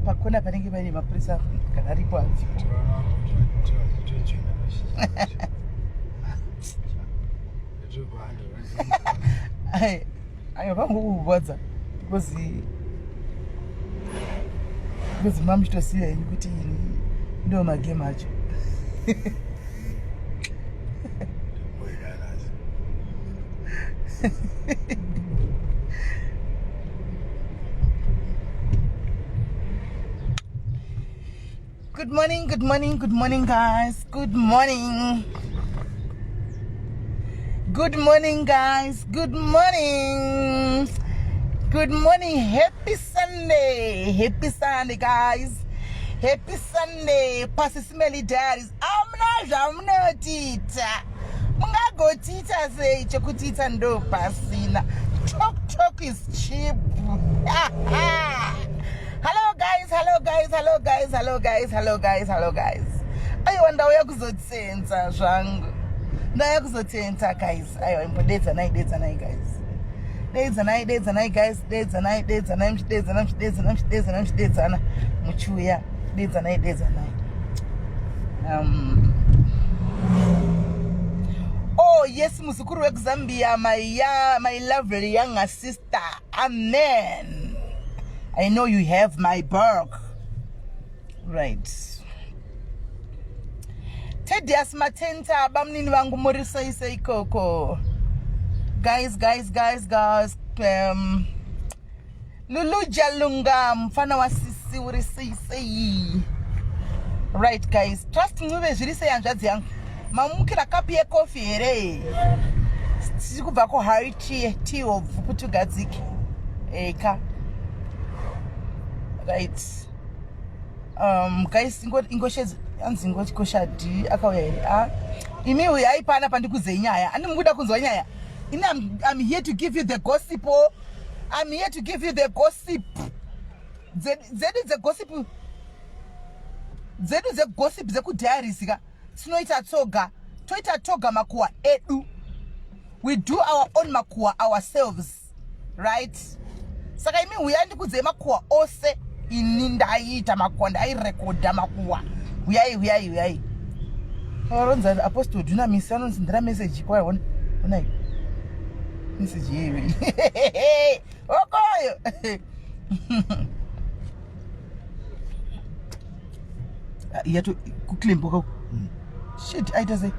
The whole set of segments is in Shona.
Pakona panenge paine mapurisa kana aripo hanzi. Ayo vangokugwadza because because mamuchitosiya henyu kuti ini ndo magame acho. Good morning, good morning, good morning, guys. Good morning. Good morning, guys. Good morning. Good morning. Happy Sunday. Happy Sunday, guys. Happy Sunday. Pastor Smelly Diaries. Amuna zvamunotiita. Mungagotiita sei chekutiita ndo pasina. Talk talk is cheap. Hello guys, hello guys, hello guys, hello guys, hello guys, hello guys. Aiwa ndauya kuzotsenza zvangu. Ndauya kuzotsenza guys. Aiwa imbodedzanai dedzanai guys. Dedzanai dedzanai guys, dedzanai dedzanai muchidedzana muchidedzana muchidedzana muchidedzana muchiuya. Dedzanai dedzanai. Oh yes, muzukuru wekuZambia, my lovely younger sister. Amen. I know you have my back. Right. Tedious Matenta, bamnini vangu muri sei sei koko. Guys, guys, guys, guys. Lulu Jalunga, mfana wa sisi uri sei sei. Right guys, Trust Ncube zviri sei hanzvadzi yangu? Mamukira kapu yekofi here? Tiri kubva ku Harry Tea, tea hobvu kuti ugadzike. Eka. Right. Guys, ingoshe anzi ingoti koshadi akauya here? Ah. Imi uyai pana pandikudzei nyaya. Andi mukuda kunzwa nyaya? Ini I'm here to give you the gossip. Oh. I'm here to give you the gossip. Dzedu dzegossip. Dzedu dzegossip dzekudiaries ka. Tinoita tsoga. Toita toga makuwa edu. We do our own makuwa ourselves. Right? Saka imi huyai ndikudzei makuwa ose. Ini ndaiita makuwa, ndairekodha makuwa. Huyai, huyai, huyai. Varonza Apostle Dunamis anonzi ndira message kwa ona. Onai. Message yeyo. Okoyo. Yato kuclaim Shit, aita sei?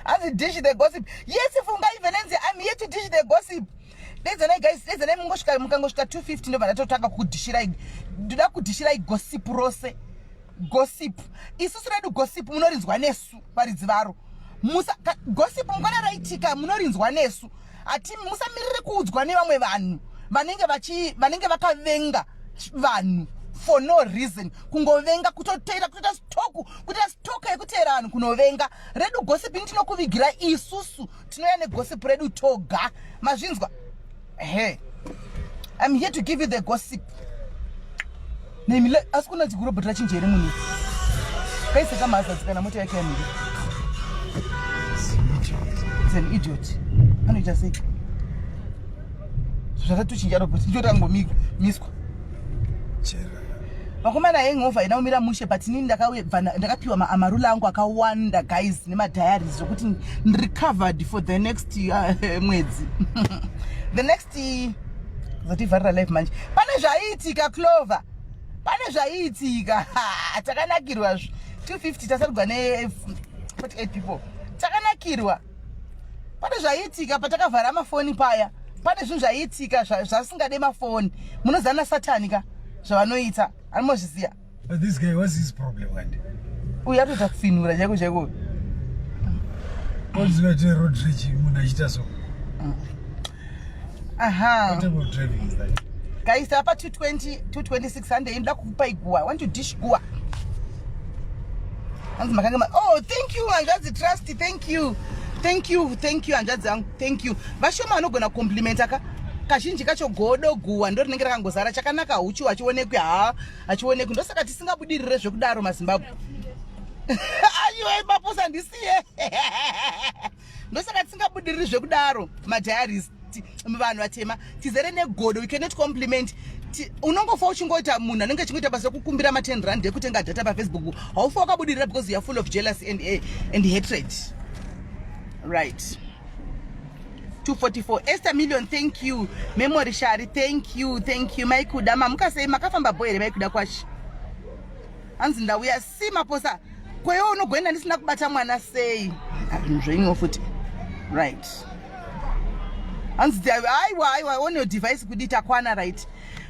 Hanzi dish the gossip. Yes, funga even enzi I'm here to dish the gossip. Dedzanai guys, dedzanai mungosvika mukangosvika 250 ndobva ndatotanga kudishirai. Ndoda kudishirai gossip rose. Gossip. Isusu redu gossip munorinzwa nesu varidzi varo. Musa gossip mukona raitika munorinzwa nesu. Ati musamirire kuudzwa nevamwe vanhu vanenge vachi vanenge vakavenga vanhu for no reason, kungovenga, kutoteera, kutoita stock, kuita stock yekuteera vanhu kunovenga. Redu gossip ini tinokuvigira isusu, tinouya negossip redu toga. Mazvinzwa? He. I'm here to give you the gossip. Nemi le asi kuna chigurobhoti rachinja here munhu? Kaise kamazadzi kana mota yake yamira. It's an idiot. Anoita sei? Zvakatochinja robot ndicho tangomiswa. Vakomana hangover haina kumira mushe, but inini ndakapiwa maamarula angu akawanda guys nemadiaries zvokuti ndiri covered for the next mwedzi. The next zotivharira live manje. Pane zvaiitika Clover. Pane zvaiitika. Takanakirwa 250 tasarugwa ne 48 people. Takanakirwa. Pane zvaiitika patakavhara mafoni paya. Pane zvinhu zvaiitika zvasingade mafoni. Munozana Satani ka zvavanoita. Anomozviziya. But this guy, what's his problem, Andy? Uyu atoita kufinura chaiko chaiko. What's that road rage munhu achiita so? Aha. What type of driving is that? Guys, apa 220, 226 and ndoda kukupai guwa. I want to dish guwa. Hanzi makange oh, thank you hanzvadzi Trust, thank you. Thank you, thank you hanzvadzi yangu. Thank you. Vashoma vanogona compliment aka. Kazhinji kacho godo guwa ndo rinenge rakangozara chakanaka huchi hachionekwi ha hachionekwi ndosaka tisingabudirire zvekudaro maZimbabwe. Ayiwe maposa ndisiye. Ndosaka tisingabudiriri zvekudaro madiaries. Vanhu vatema tizere negodo. We cannot compliment. Unongofa uchingoita munhu anenge achingoita basa rekukumbira ma10 rand ekutenga data paFacebook. Haufa wakabudirira because you are full of jealousy and hatred, right? 244. Esther Million, thank you. Memory Shari, thank you, thank you. Maikuda, mamuka sei? Makafamba bo here, Maikuda kwashi? Hanzi ndauya si maposa kweyo. Unogoenda ndisina kubata mwana sei? Zvinhu zvenyuwo futi, right? Hanzi aiwa, aiwa, on your device kudi takwana, right?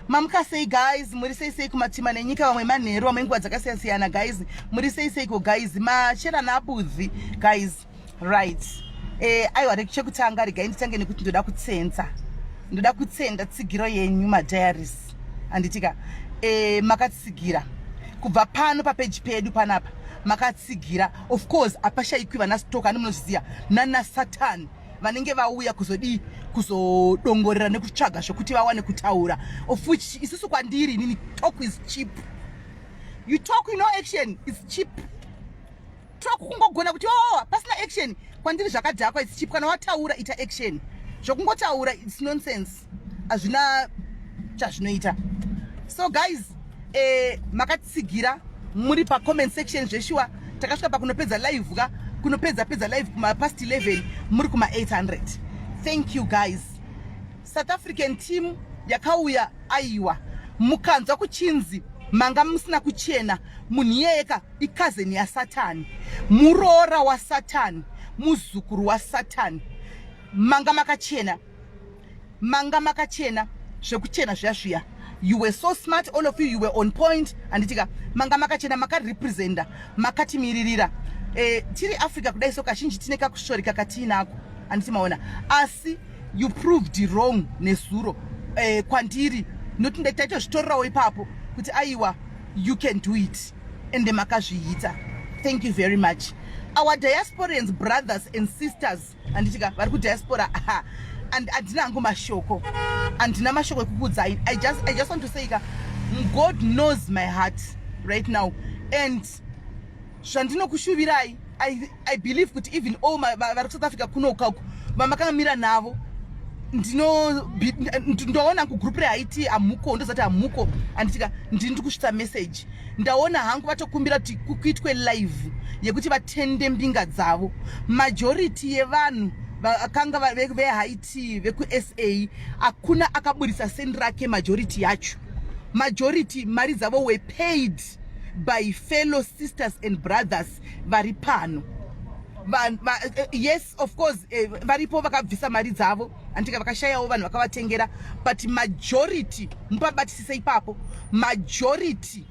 Mamuka sei, guys? Muri sei sei kumatima nenyika? Vamwe manheru, vamwe nguva dzakasiyana siyana. Guys, muri sei seiko, guys? Machera naabudhi, guys, right? Aiwa, chekutanga regai nditange nekuti ndoda kutsenza, ndoda kutsenda tsigiro yenyu, madiaries, handitika? Makatsigira kubva pano papeji pedu panapa, makatsigira. Of course hapashayikwi vana stoka, ani munozviziva, nana Satani vanenge vauya kuzodii, kuzodongorera nekutsvaga zvokuti vawane kutaura, of which isusu kwandiri inini, talk is cheap. You talk, no action, is cheap. Talk, kungogona kuti oh, pasina action, kwandiri zvakadhakwa, it's cheap. Kana wataura, ita action. Zvokungotaura, it's nonsense, hazvina chazvinoita. So guys, makatsigira muri pacomment section zveshuwa. Takasvika pakunopedza live ka, kunopedza pedza live kumapast 11, muri kuma800. Thank you, guys. South African team yakauya, aiwa, mukanzwa kuchinzi manga musina kuchena, munhu iyeyeka icousin yaSatani, muroora waSatani, muzukuru waSatani. Manga makachena, manga makachena zvekuchena zviya zviya. You were so smart, all of you. You were on point, handitika? Manga makachena, makarepresenta, makatimiririra. Tiri Africa kudai so, kazhinji tine kakushoreka katiinako, handiti maona? Asi you proved wrong nezuro. Kwandiri noti ndaitozvitorerawo ipapo kuti aiwa, you can do it, ende makazviita. Thank you very much. Our diasporians, brothers and sisters, handitika, vari kudiaspora, and handina hangu mashoko, handina mashoko ekukuudzai. I just want to say ka, God knows my heart right now and zvandinokushuvirai. I believe kuti even all vari kuSouth Africa kunokauku vamakamira navo, ndoona kugroup rehaiti hamuko, ndozati hamuko, handitika? Ndini kusvitsa message. Ndaona hangu vatokumbira kuti kuitwe live yekuti vatende mbinga dzavo. Majority yevanhu vakanga vehaiti vekuSA, hakuna akaburisa sendi rake. Majority yacho, majority mari dzavo were paid by fellow sisters and brothers vari pano. Yes, of course, varipo vakabvisa mari dzavo, andika, vakashayawo vanhu vakavatengera, but majority, mupabatisise ipapo, majority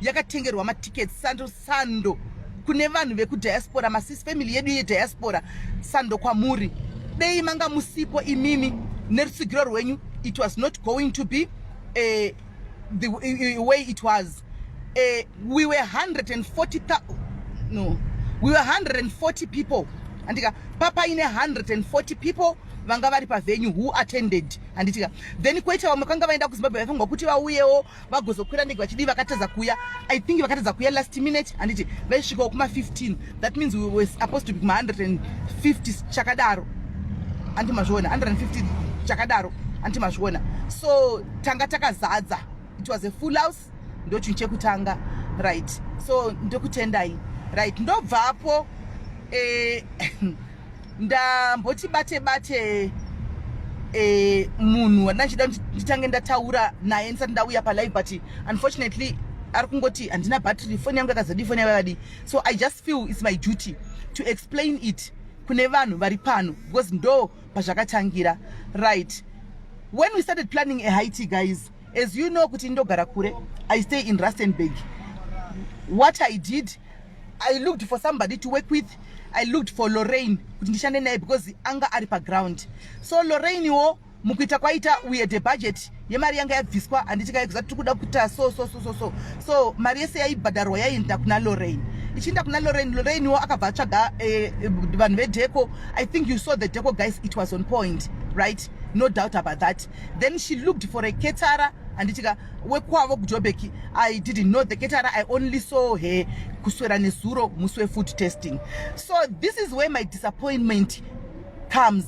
yakatengerwa matickets. Sando, sando kune vanhu vekudiaspora, masis family yedu yediaspora, sando kwamuri. Dei manga musipo imimi nerutsigiro rwenyu, it was not going to be the way it was. We were 140, no, we were 140 people, handitika? Papaine 140 people vanga vari pavenue who attended, handitika? Then kwoita vamwe kanga vaenda kuZimbabwe, vaifanirwa kuti vauyewo vagozokwira ndege vachidii, vakatadza kuuya. I think vakatadza kuuya last minute, handiti? Vaisvikawo kuma15. That means we were supposed to be kuma150 chakadaro, handi mazviona? 150 chakadaro, handi mazviona? So tanga takazadza, it was a full house. Ndo chinhu chekutanga, right? So ndokutendai, right? Ndobvapo, ndamboti bate bate munhu wandachida kuti nditange ndataura naye ndisati ndauya palive, but unfortunately ari kungoti handina battery, foni yangu yakazadi, foni yangu yakadi. So I just feel it's my duty to explain it kune vanhu vari pano because ndo pazvakatangira, right? When we started planning a high tea, guys, as you know kuti ndogara kure, I stay in Rustenburg. What I did, I looked for somebody to work with. I looked for Lorraine kuti ndishande naye because anga ari paground. So Lorraine wo mukuita kwaita, we had a budget yemari yanga yabviswa, handiti? Kaikuza tiri kuda kuita so so so so so so, mari yese yaibhadharwa yaienda kuna Lorraine, ichienda kuna Lorraine. Lorraine wo akabva atsvaga vanhu vedeco. I think you saw the deco, guys. It was on point, right? No doubt about that. Then she looked for a caterer, handitika, wekwavo kuJobek. I didn't know the caterer. I only saw her kuswera nezuro musi wefood testing. So this is where my disappointment comes.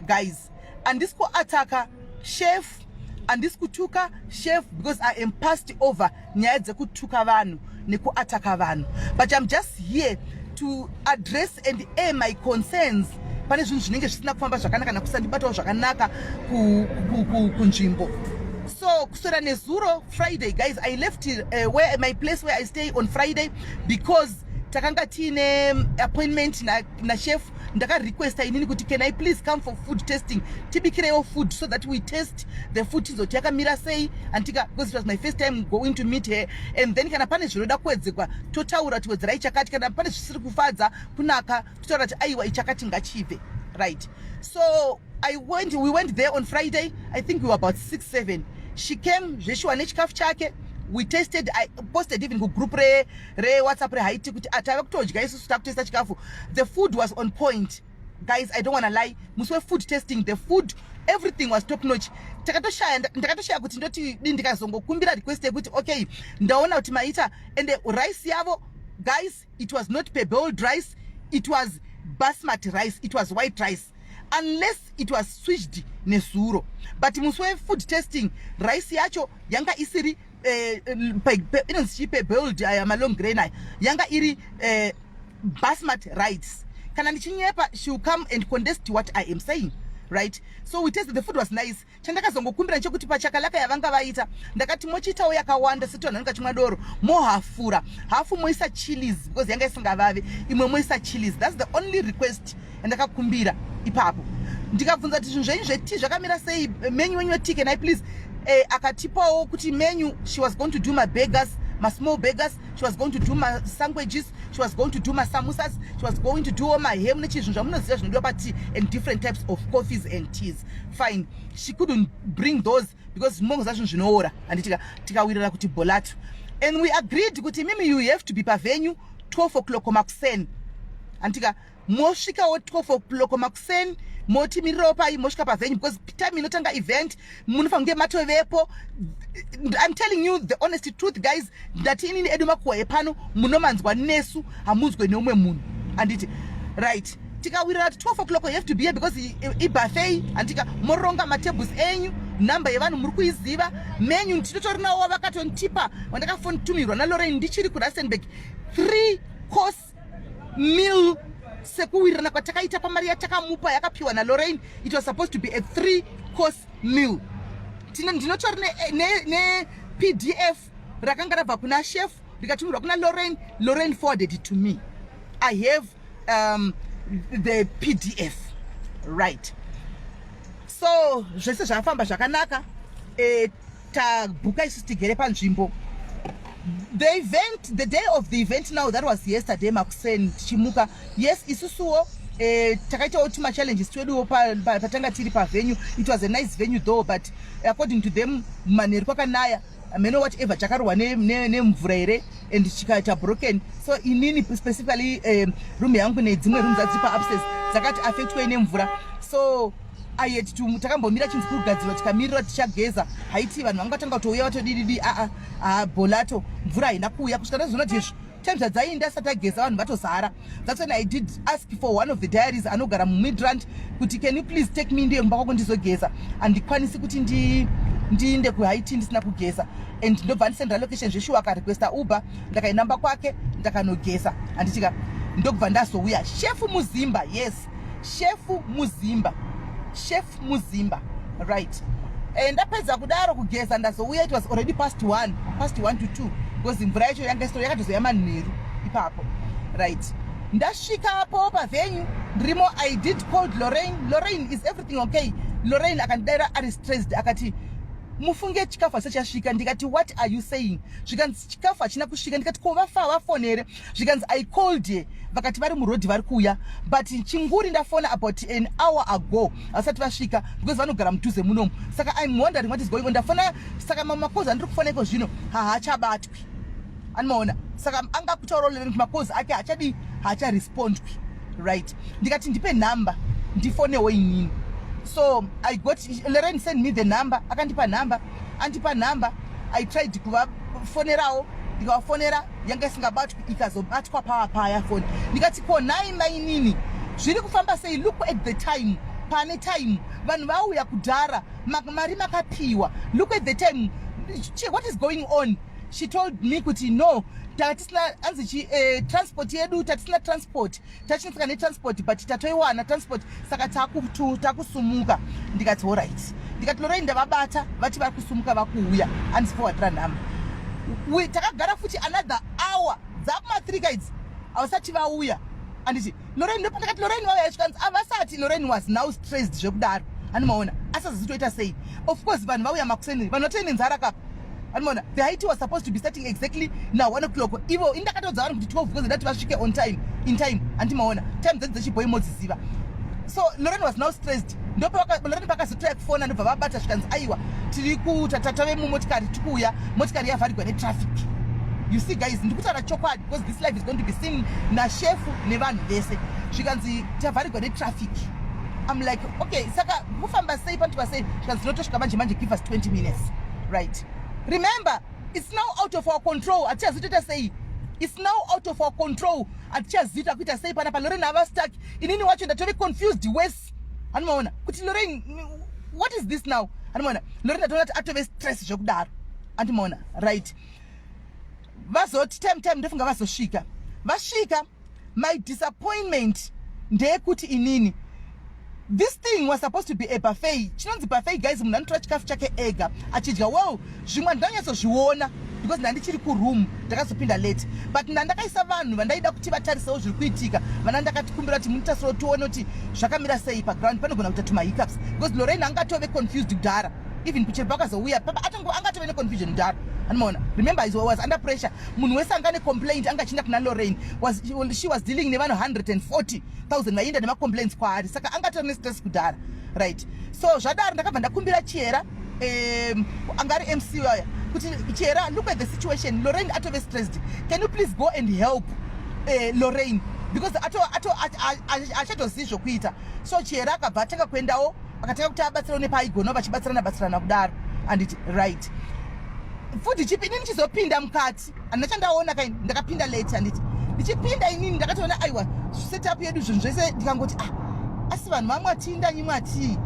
Guys, handisi kuataka chef, handisi kutuka chef, because I am past over nyaya dzekutuka vanhu nekuataka vanhu, but I'm just here to address and air my concerns pane zvinhu zvinenge zvisina kufamba zvakanaka nakusandibatawo zvakanaka kunzvimbo. So kuswera nezuro Friday, guys, I left where my place where I stay on Friday because takanga tiine appointment nachef. Ndakarequesta inini kuti, "Can I please come for food testing? Tibikireiwo food so that we test the food, tizoti yakamira sei," andika, because it was my first time going to meet her. And then kana pane zvinoda kuwedzekwa, totaura kuti wedzerai chakati. Kana pane zvisiri kufadza kunaka, totaura kuti aiwa, ichakati ngachibve, right? So I went, we went there on Friday. I think we were about 6, 7. She came zveshuwa nechikafu chake. We tasted. I posted even kugroup reWhatsApp rehigh tea kuti tave kutodya isusu, takutesta chikafu. The food was on point, guys. I don't wanna lie. Musi wefood testing, the food, everything was top notch. Takatoshaya, ndakatoshaya kuti ndoti di. Ndikazongokumbira request yekuti, okay, ndaona kuti maita, and rice yavo, guys, it was not parboiled rice, it was basmati rice, it was white rice, unless it was switched nezuro. But musi wefood testing, rice yacho yanga isiri inonzi chii, parboiled, aya malong grain aya, yanga iri basmati rice. Kana ndichinyepa, she will come and contest what I am saying, right? So we tested, the food was nice. Chandakazongokumbira nechekuti pachakalaka yavanga vaita, ndakati mochiitawo yakawanda seti vanhu vanenge vachimwa doro, mohafura hafu, moisa chilies, because yanga isingavave, imwe moisa chilies. That's the only request yandakakumbira ipapo. Ndikabvunza kuti zvinhu zvenyu zvetea zvakamira sei, menu wenyu wetea, can I please? Akatipawo kuti menu, she was going to do maburgers, masmall burgers, she was going to do masandwiches, she was going to do masamusas, she was going to do maham nechii, zvinhu zvamunoziva zvinodiwa patea, and different types of coffees and teas. Fine, she couldn't bring those because mongoza zvinhu zvinoora, handitika? Tikawirira kuti bolato, and we agreed kuti mimi, you have to be pavenue 12 o'clock makuseni, handitika? Mosvikawo 12 o'clock makuseni, motimirirawo pai, mosvika pavenue, because time inotanga event munofanira kunge matovepo. I'm telling you the honest truth, guys. Ndati inini edu makuhwa epano munomanzwa nesu, hamunzwe neumwe munhu, handiti? Right, tikawirira kuti 12 o'clock you have to be here because ibuffet, handika? Moronga matables enyu, nhamba yevanhu muri kuiziva, menu tinotorinawo vakatontipa wandakafontumirwa naLorraine ndichiri kuRustenburg, three course meal sekuwirirana kwatakaita pamari yatakamupa yakapiwa naLorraine. It was supposed to be a three course meal. Ndinotori nePDF rakanga rabva kuna chef, rikatumirwa kuna Lorraine. Lorraine forwarded it to me. I have the PDF, right? So zvese zvafamba zvakanaka. Tabhuka isusu, tigere panzvimbo. The event, the day of the event now, that was yesterday makuseni tichimuka. Yes, isusuwo takaitawo tumachallenges tweduwo patanga tiri pavenue. It was a nice venue though, but according to them, manheru kwakanaya, mheno whatever chakarohwa nemvura here and chikaita broken. So inini specifically, room yangu nedzimwe room dzadziri paupstairs dzakati affectwei nemvura. So I had to, takambomira chinzi kugadzirwa, tikamirira tichageza. Haiti vanhu vanga vatanga kutouya vatodididi aa a bholato, mvura haina kuuya kusvika ndazoona kuti izvo time zvadzainda asati ageza, vanhu vatozara. That's when I did ask for one of the diaries anogara muMidrand kuti, "Can you please take me ndiye kumba kwako ndizogeza? Handikwanisi kuti ndiinde kuhigh tea ndisina kugeza." And ndobva ndisendera location. Zveshuwa akarequesta Uber, ndakainamba kwake, ndakanogeza, handitika? Ndokubva ndazouya. Chef Muzimba, yes, Chef Muzimba, Chef Muzimba, right? Ndapedza kudaro kugeza, ndazouya, it was already past one, past 1 to 2, because mvura yacho yanga isitori, yakatozoya manheru ipapo, right? Ndasvikapo pavenue, ndirimo. I did called Lorraine. "Lorraine, is everything okay?" Lorraine akandidaira ari stressed, akati, "Mufunge chikafu hachisa chasvika." Ndikati, "What are you saying?" Zvikanzi, "Chikafu hachina kusvika." Ndikati, "Ko vafa vafona here?" Zvikanzi, "I called here, vakati vari murodhi, vari kuuya, but chinguri ndafona about an hour ago, vasati vasvika, because vanogara mudhuze munomu. Saka I'm wondering what is going on. Ndafona, saka mamwe macalls andiri kufona iko zvino haachabatwi." Anomaona, saka anga kutaurawo Lorraine kuti macalls ake haachadi, haacharespondwi, right? Ndikati, "Ndipe nhamba ndifonewo inini." So I got Lorraine send me the number, akandipa nhamba. Andipa nhamba, I tried kuvafonerawo, ndikavafonera, yanga isingabatwi. Ikazobatwa pava paya foni. Ndikati, "Ko nhai mainini, zviri kufamba sei? Look at the time." Pane time, vanhu vauya kudhara, mari makapiwa. Look at the time. What is going on? She told me kuti no, tatisina, anzi chi transport yedu, tatisina transport, tachinetseka netransport, but tatoiwana transport, saka takusumuka. Ndikati alright. Ndikati Lorraine ndavabata, vati vari kusumuka, vakuuya, andiforwardira nhamba. Takagara futi another hour, dzakuma3 kaidzi, havasati vauya. Anditi Lorraine, ndopandakati Lorraine vauya, zvikanzi havasati. Lorraine was now stressed zvekudaro, andimaona asazizi toita sei. Of course vanhu vauya makuseni, vanhu vatoine nzara kapa, andimaona. The high tea was supposed to be starting exactly na 1 o'clock. Ivo indakatodza vanhu kuti 12 because ndati vasvike on time, in time, andimaona time dzedu dzechibhoi modziziva. So Lorraine was now stressed. Lorraine pakazotoya kufona, ndobva vabata, zvikanzi aiwa, tiri tave mumotikari, tikuuya, motikari yavharigwa netraffic. You see guys, ndikutaura chokwadi because this life is going to be seen nashefu nevanhu vese. Zvikanzi tavharigwa netraffic. I'm like, okay, saka kufamba sei, panoitwa sei? Zvikanzi tinotosvika manje manje, give us 20 minutes, right? Remember, it's now out of our control. Hatichazivi sei. It's now out of our control. Hatichazivi kuita sei panapa. Lorraine ava stuck. Inini wacho ndatove confused worse, anomaona kuti Lorraine, what is this now? Anomaona Lorraine, ndatoona kuti atove stress zvekudaro, andimaona, right? Vazoti time time, ndofunga vazosvika. Vasvika, my disappointment ndeyekuti inini, this thing was supposed to be a buffet. Chinonzi buffet, guys, munhu anotora chikafu chake ega achidya. Well, zvimwe handinanyatsozviona because ndandichiri kuroom, ndakazopinda late, but ndandakaisa vanhu vandaida kuti vatarisewo zviri kuitika. Vana ndakatikumbira kuti munitarisiro, tione kuti zvakamira sei paground, panogona kuita tumahiccups, because Lorraine angatove confused kudhara. Even kuchero pakazouya papa angatove neconfusion kudhara, anomaona. Remember, he was under pressure. Munhu wese anga necomplaint anga achienda kuna Lorraine. She was dealing nevanhu 140 000 vaienda nemacomplaints kwaari, saka angatori nestress kudhara, right? So zvadaro, ndakabva ndakumbira Chiyera, anga ari MC waya, kuti Chiyera, look at the situation, Lorraine atove stressed. Can you please go and help Lorraine, because achatozivi zvokuita. So Chiyera akabva atanga kuendawo, akatanga kuti abatsirawo nepaaigona, vachibatsirana batsirana kudaro, anditi? Right, futi chipi, inini chizopinda mukati handina chandaona kaini, ndakapinda late, handiti? Ndichipinda inini ndakatoona aiwa, setup yedu, zvinhu zvese. Ndikangoti, ah, asi vanhu vamwa tii, ndanyimwa tii?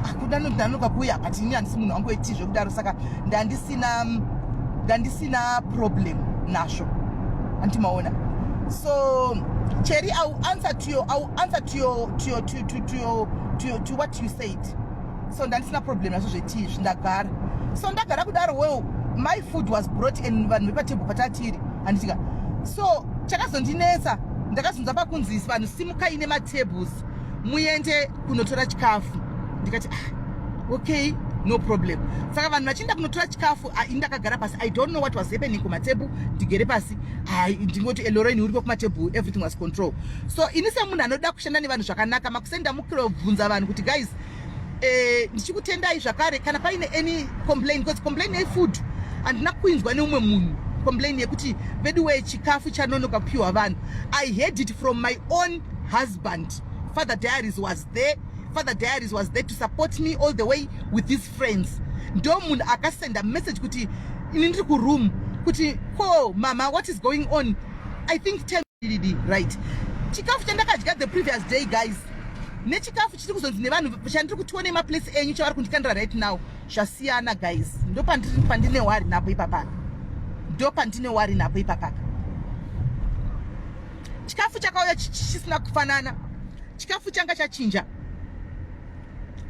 Akuda ndanonoka kuuya, but inini handisi munhu wangu wetii zvekudaro, saka ndandisina problem nazvo, andimaona. So Cherry, I will answer to your, I will answer to your, to your, to, to, to your, to, your, to what you said. So ndandisina problem nazvo zvetii izvi, ndagara. So ndagara kudaro, well, my food was brought and vanhu vepatebho patatiri, handitika? So chakazondinetsa, ndakazonzwa pakunzi vanhu simukai nematables muende kunotora chikafu. Ndikati, ah, okay, no problem. Saka vanhu vachienda kunotora chikafu, ah, ini ndakagara pasi. I don't know what was happening kumatebhu, ndigere pasi. Hai, ndingoti Lorraine uriko kumatebhu, everything was control. So ini semunhu anoda kushanda nevanhu zvakanaka, makusenda mukirobvunza vanhu kuti guys, ndichikutendai zvakare, kana paine any complain, because complain yefood handina kuinzwa neumwe munhu, complain yekuti vedu wee, chikafu chanonoka kupiwa vanhu. I heard it from my own husband. Father Diaries was there. Father Diaries was there to support me all the way with his friends. Ndo munhu akasenda message kuti ini ndiri kuroom, kuti ko mama, what is going on? I think time, right? Chikafu chandakadya the previous day, guys, nechikafu chiri kuzonzi nevanhu chandiri kutione maplace enyu chavari kundikandira right now, zvasiyana, guys. Ndo pandine worry napo ipapaka, ndo pandine worry napo ipapaka. Chikafu chakauya chisina kufanana, chikafu changa chachinja,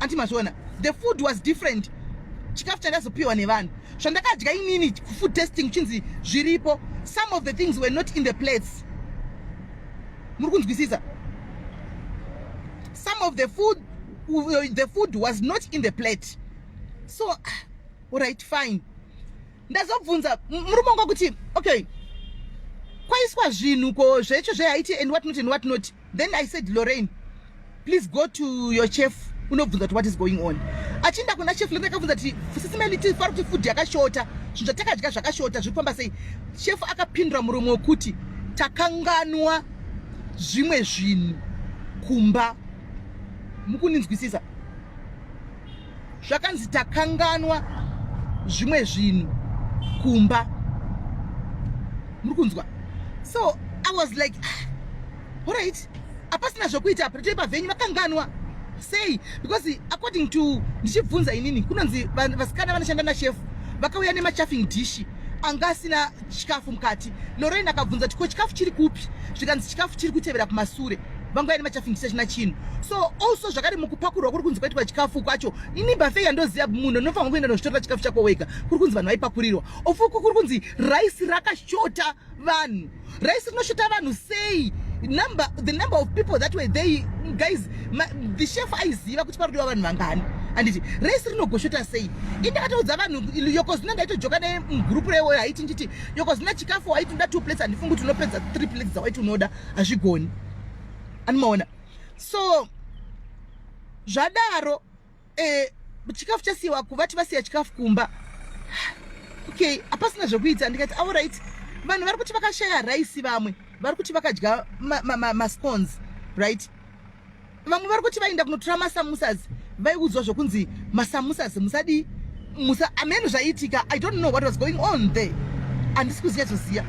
anti mazviona? The food was different. Chikafu chandazopiwa nevanhu, zvandakadya inini, food testing chinzi zviripo, some of the things were not in the plates. Muri kunzwisisa? Some of the food was not in the plate. So alright, fine. Ndazobvunza murume wangu kuti okay, kwaiswa zvinhu ko zvecho zvehigh tea and what not and what not. Then I said, "Lorraine, please go to your chef, unobvunza kuti what is going on." Achienda kuna chef Lorraine, akabvunza kuti Sis Melly, tifari kuti food yakashota, zvinhu zvatakadya zvakashota, zviri kufamba sei? Chef akapindura muromo wekuti takanganwa zvimwe zvinhu kumba. Mukuninzwisisa? Zvakanzi takanganwa zvimwe zvinhu kumba. Muri kunzwa? So I was like, ah, alright, hapasina zvokuita apa, toipa venyu vakanganwa. Sei? Because according to ndichibvunza inini, kunonzi vasikana vanoshanda nachef vakauya nemachafing dish anga asina chikafu mukati. Lorraine akabvunza kuti, "Ko chikafu chiri kupi?" Zvikanzi chikafu chiri kutevera kumasure. Vangauya nemachafing dish achina chinhu. So also zvakare mukupakurwa kuri kunzi kwaitwa chikafu kwacho, ini buffet yandoziva, munhu unofanira kuenda nozvitorera chikafu chako wega. Kuri kunzi vanhu vaipakurirwa. Ofuku kuri kunzi raisi rakashota vanhu. Raisi rinoshota vanhu sei? Number the number of people that were they, guys, the chef aiziva kuti parikudiwa vanhu vangani, handiti? Raisi rinogoshota sei? Indakatoudza vanhu yokozina, ndaitojoka nemugurupu rewo haiti, nditi yokozina chikafu waiti unoda two plates, handifungi kuti unopedza three plates dzawaiti unoda, hazvigoni, animaona. So zvadaro, chikafu chasiyiwa, kuvati vasiya chikafu kumba. Okay, hapasina zvekuita. Ndikati, "Alright, vanhu vari kuti vakashaya raisi, vamwe vari kuti vakadya mascones, right? Vamwe vari kuti vaenda kunotora masamusas, vaiudzwa zvokunzi masamusas musadii, musa ameno zvaiitika." I don't know what was going on there, handisi kuzinyatsoziva,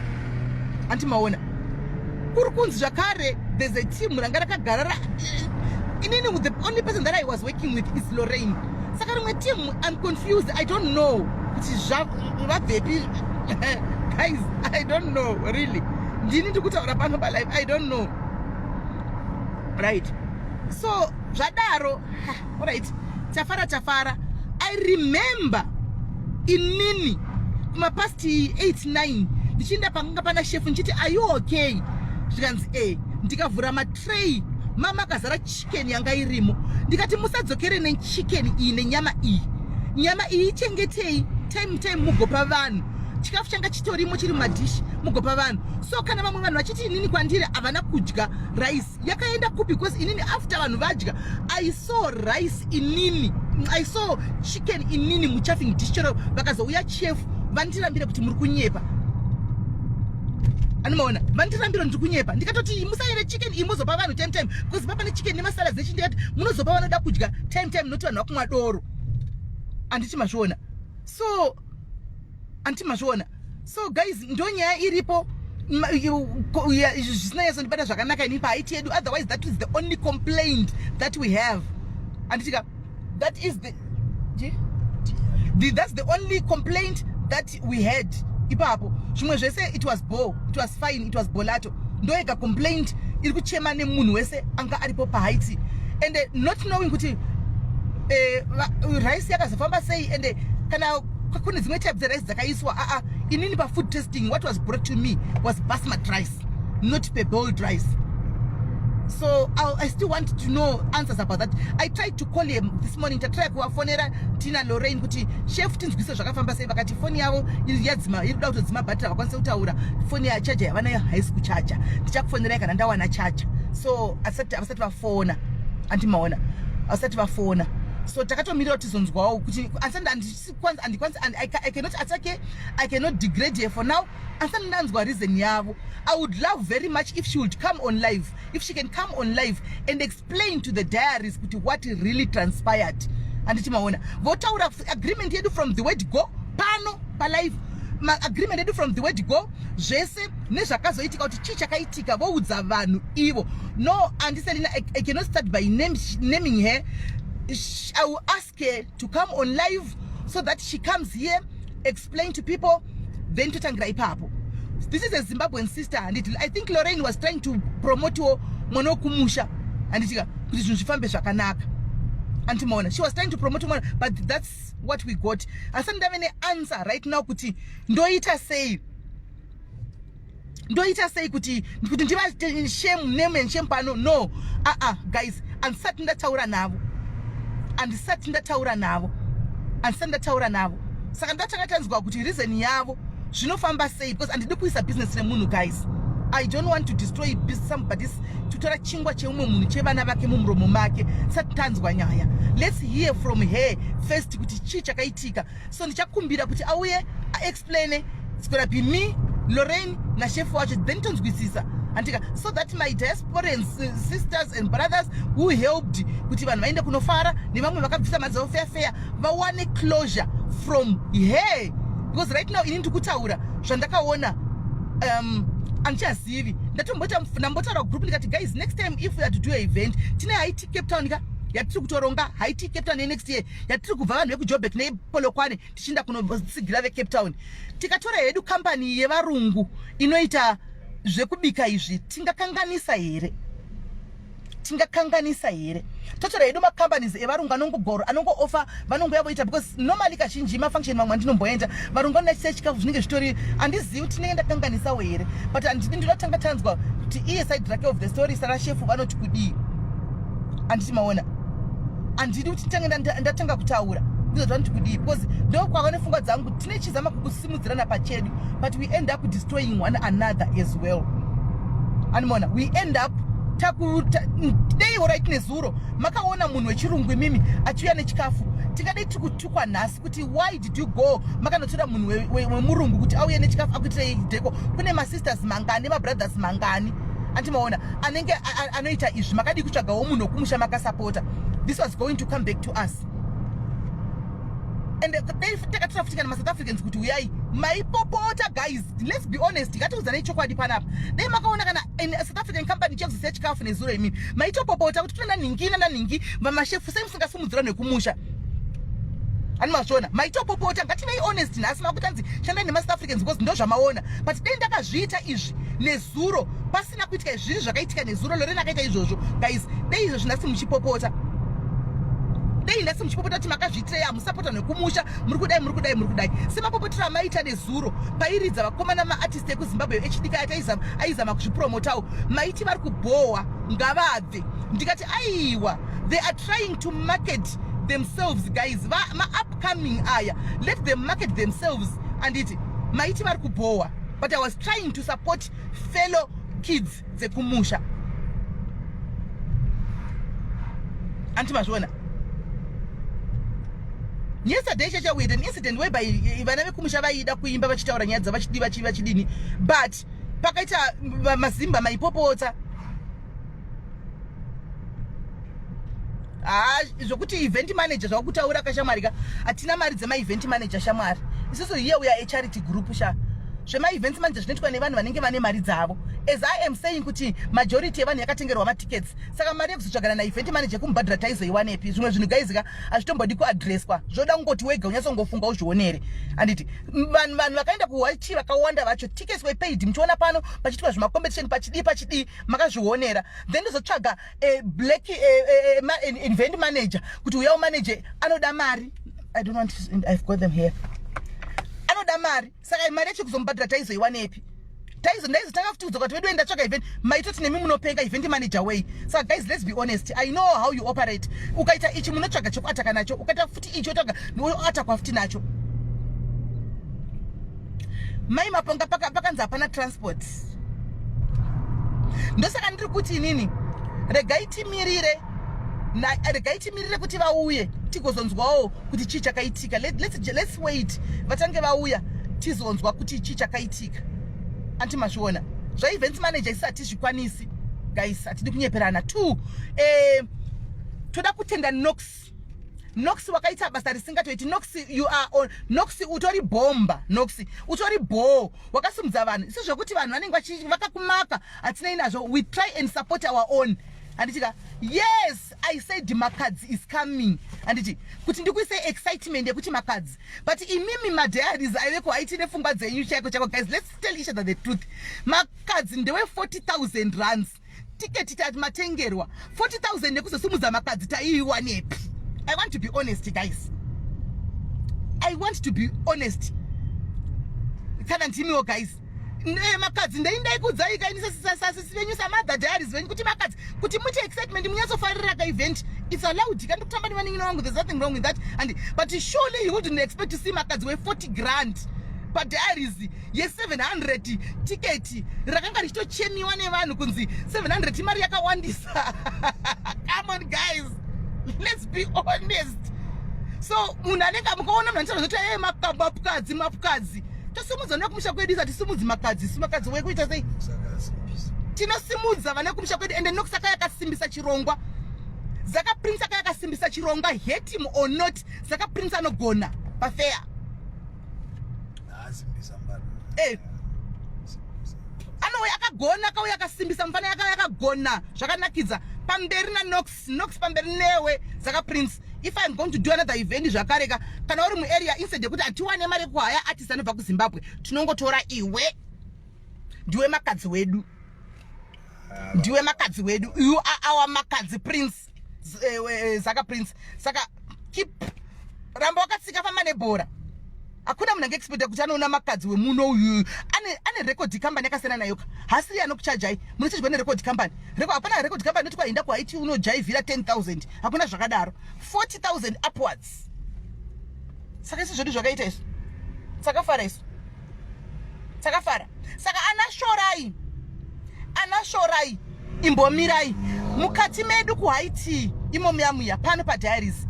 andimaona. Kuri kunzi zvakare there's a team ranga rakagara inini the only person that I was working with is Lorraine. Saka rimwe team, I'm confused, I don't know kuti vabvepi. Guys, I don't know really. Ndini ndiri kutaura pano palive, I don't know, right? So zvadaro, alright, tafara, tafara. I remember inini kumapast 8 9 ndichienda panganga pana shefu, ndichiti, "Are you okay?" Zvikanzi, "E." Ndikavhura matray, mama akazara chicken yanga irimo. Ndikati, "Musadzokere nechicken iyi nenyama iyi. Nyama iyi ichengetei, time time mugopa vanhu. Chikafu changa chitorimo, chiri mumadhishi, mugopa vanhu." So kana vamwe vanhu vachiti inini kwandiri havana kudya, rice yakaenda kupi? Because inini after vanhu vadya, I saw rice inini, I saw chicken inini muchafing dish. Chero vakazouya chef vandirambire kuti muri kunyepa, anomaona, vandirambira ndiri kunyepa. Ndikatoti, "Musaire chicken iyi, muzopa vanhu time time," because papa nechicken nemasala zechi. Ndikati, "Munozopa vanoda kudya time time, noti vanhu vakumwa doro." Handiti mazviona? So handiti mazviona? So guys, ndo nyaya iripo. Zvisina nyatsondibata zvakanaka ini pahaiti yedu. Otherwise that is the only complaint that we have, handitika? That is the, that's the only complaint that we had ipapo. Zvimwe zvese it was bo, it was fine, it was bolato. Ndoyega complaint iri kuchema nemunhu wese anga aripo pahaiti. And not knowing kuti rice yakazofamba sei, and kana kune dzimwe type dzerice dzakaiswa. Aa, inini pafood testing, what was brought to me was basmati rice, not parboiled rice. So I still want to know answers about that. I tried to call him this morning, tatry kuvafonera tina Lorraine kuti, "Chef, tinzwise zvakafamba sei." Vakati foni yavo yadzima, iri kuda kutodzima bhatiri, havakwanisi kutaura. Foni yachaja yavanayo haisi kuchaja. "Ndichakufonerai kana ndawana chaja." So havasati vafona, andimaona, havasati vafona. So takatomirira kuti tizonzwawo kuti handikwanisi, I cannot attack her, I cannot degrade her for now asati ndanzwa reason yavo. I would love very much if she would come on live, if she can come on live and explain to the diaries kuti what really transpired, handiti maona? Votaura agreement yedu from the word go pano palive, maagreement edu from the word go, zvese nezvakazoitika, kuti chii chakaitika, voudza vanhu ivo. No, andiselina, I cannot start by naming her. I will ask her to come on live so that she comes here, explain to people, then totangira ipapo. This is a Zimbabwean sister, handiti? I think Lorraine was trying to promotewo mwana wekumusha, handitika, kuti zvinhu zvifambe zvakanaka, antimaona? She was trying to promote mwana, but that's what we got. Asati ndave neanswer right now kuti ndoita sei, ndoita sei kuti ndiva shame, name and shame pano. No, aa, guys, handisati ndataura navo, handisati ndataura navo, handisati ndataura navo. Saka ndatanga tanzwa kuti reason yavo zvinofamba sei, because handidi kuisa business remunhu. Guys, I don't want to destroy somebody's, kutora chingwa cheumwe munhu, chevana vake, mumuromo make sati tanzwa nyaya. Let's hear from her first kuti chii chakaitika. So ndichakumbira kuti auye aexplaine. It's gonna be me, Lorraine nashefu wacho, then tonzwisisa, andika, so that my diasporans sisters and brothers who helped kuti vanhu vaende kunofara, nevamwe vakabvisa mari dzavo fair fair, vawane closure from her. Because right now ini ndiri kutaura zvandakaona, handichazivi. Ndatomboita, ndambotaura group ndikati, "Guys, next time if we are to do a event, tine haiti Cape Town ka, yatiri kutoronga haiti Cape Town yenext year yatiri kubva vanhu vekuJoburg nePolokwane tichienda kunotsigira veCape Town. Tikatora hedu kambani yevarungu inoita zvekubika izvi, tingakanganisa here? Tingakanganisa here? Totora hedu macompanies evarungu anongogoro anongoofa vanongouya voita, because normally kazhinji mafunction mamwe andinomboenda varungu vanoachisa chikafu zvinenge zvitori. Handizivi kuti tinenge ndakanganisawo here, but handidi, ndoda tanga tanzwa kuti iye side rake of the story sarashefu vanoti kudii. Handiti maona, handidi kuti nditange ndatanga kutaura ndizoti vanoti kudii, because ndokwava nepfungwa dzangu. Tine chizama kukusimudzirana pachedu, but we end up destroying one another as well. Animona, we end up dei alright nezuro makaona munhu wechirungu imimi achiuya nechikafu, tingadei tiri kutukwa nhasi kuti why did you go makanotora munhu wemurungu kuti auye nechikafu akuitirei decor? Kune masisters mangani, mabrothers mangani andimaona anenge anoita izvi? Makadii kutsvagawo munhu wekumusha makasapota? This was going to come back to us. And dai takatora futi kana maSouth Africans kuti uyai, maipopota. Guys, let's be honest, ngatiudzanei chokwadi panapa. Dai makaona kana South African company chekuzisiya chikafu nezuro, imini maitopopota kuti tuna nhingi nananhingi vamashefu, sei musingasimudzira nekumusha? Ani mazviona, maitopopota. Ngativei honest. Nhasi makutanzi shandai nemaSouth Africans because ndo zvamaona, but dai ndakazviita izvi nezuro pasina kuitika izvizvi zvakaitika nezuro, Lorena akaita izvozvo, guys, dai izvozvi nhasi muchipopota, dei nhasi muchipopota kuti makazviitirei, hamusapota nekumusha, muri kudai, muri kudai, muri kudai, semapopotero amaita nezuro pairidza vakomana maartist ekuZimbabwe echidika aizama kuzvipromotawo. Maiti vari kubhohwa, ngavabve. Ndikati aiwa, they are trying to market themselves, guys. Maupcoming aya, let them market themselves. Anditi maiti vari kubhohwa, but I was trying to support fellow kids dzekumusha. Anditi mazviona, yesterday chacha we had an incident whereby vana vekumusha vaida kuimba vachitaura nyaya dzavachidi vachidini, but pakaita mazimba maipopota. Ha, zvokuti event manager zvakutaura kashamwari ka, hatina mari dzemaevent manager, shamwari. Isusu here we are a charity group, sha. Zvemaevents manager zvinoitwa nevanhu vanenge vane mari dzavo. As I am saying kuti majority yevanhu yakatengerwa matickets, saka mari yekuzotsvagana naevent manager kumubhadhara taizoiwanepi? Zvimwe zvinhu, guys ka, hazvitombodi kuadreswa, zvoda kungoti wega unyatsongofunga uzvionere. Handiti vanhu vakaenda kuwachi vakawanda vacho, tickets were paid. Muchiona pano pachiitwa zvemacompetition, pachidii pachidii, makazvionera. Then ndozotsvaga black event manager kuti uya umanager, anoda mari. I don't want to, I've got them here. Anoda mari, saka mari yacho kuzomubhadhara taizoiwanepi? Taizo ndaizotanga futi kudzoka kuti vedu ndatsvaka event, maitoti nemi munopenga, event manager way. Saka guys, let's be honest. I know how you operate. Ukaita ichi munotsvaga chekuataka nacho, ukaita futi ichi otsvaga atakwa futi nacho. Mai Maponga pakanzi hapana transport. Ndosaka ndiri kuti inini regai timirire, regai timirire kuti vauye tigozonzwawo kuti chii chakaitika. Let's wait vatange vauya tizonzwa kuti chii chakaitika. Anti mazviona zvaevents manager, isi hatizvikwanisi, guys, hatidi kunyeperana. Two, toda kutenda Nox. Nox wakaita basa risingatoiti. Nox, you are on. Nox, utori bhomba. Nox, utori bho. Wakasimudza vanhu isi zvekuti vanhu vanenge vakakumaka, hatinei nazvo. We try and support our own, handitika? Yes, I said Makadzi is coming, handiti? Kuti ndikuise excitement yekuti Makadzi, but imimi madiaries aiveko haiti nepfungwa dzenyu chaiko chaiko. Guys, let's tell each other the truth. Makadzi ndewe 40 000 rands tiketi tati matengerwa 40 000 nekuzosimudza Makadzi, taiiwanepi? I want to be honest, guys. I want to be honest. Kana ndimiwo, guys, Makadzi ndeindaikudzai kaini sasisi venyu, samother diaries venyu, kuti Makadzi, kuti muite excitement, munyatsofarira kaevent. It's allowed kandi kutamba nevanin'ina vangu. There's nothing wrong with that. And but surely you wouldn't expect to see Makadzi we40 grand padiaries ye700 tiketi rakanga richitochemiwa nevanhu kunzi 700 imari yakawandisa. Come on, guys, let's be honest. So munhu anenge mukaona munhu anotaura zoti e mapukadzi mapukadzi, tosimudza nekumusha kwedu. Isa tisimudzi Makadzi isu. Makadzi wekuita sei? Tinosimudza vana kumusha kwedu. Ende nokusaka yakasimbisa chirongwa, Zaka Prince aka yakasimbisa chirongwa. Hate him or not, Zaka Prince anogona pafeya. Anouya akagona, akauya akasimbisa mufana, yakauya akagona zvakanakidza. Pamberi naNox, Nox pamberi newe Zaka Prince. If I'm going to do another event zvakareka, kana uri muarea, instead yekuti hatiwane mari yekuhaya artist anobva kuZimbabwe, tinongotora iwe. Ndiwe Makadzi wedu, ndiwe Makadzi wedu. You are our Makadzi Prince, Zaka Prince. Saka keep, ramba wakatsika, famba nebhora. Hakuna munhu angeexpecta kuti anoona Makadzi wemuno uyu ane record company yakasiyana nayoka. Hasiri anokuchajai, munochajwa nerecord company. Hapana record company inoti kwaenda kuHaiti unojaivhira 10,000. Hakuna zvakadaro, 40,000 upwards. Saka isu zvedu zvakaita, isu takafara, isu takafara. Saka anashorai, anashorai, imbomirai. Mukati medu kuHaiti imo muya pano paDiaries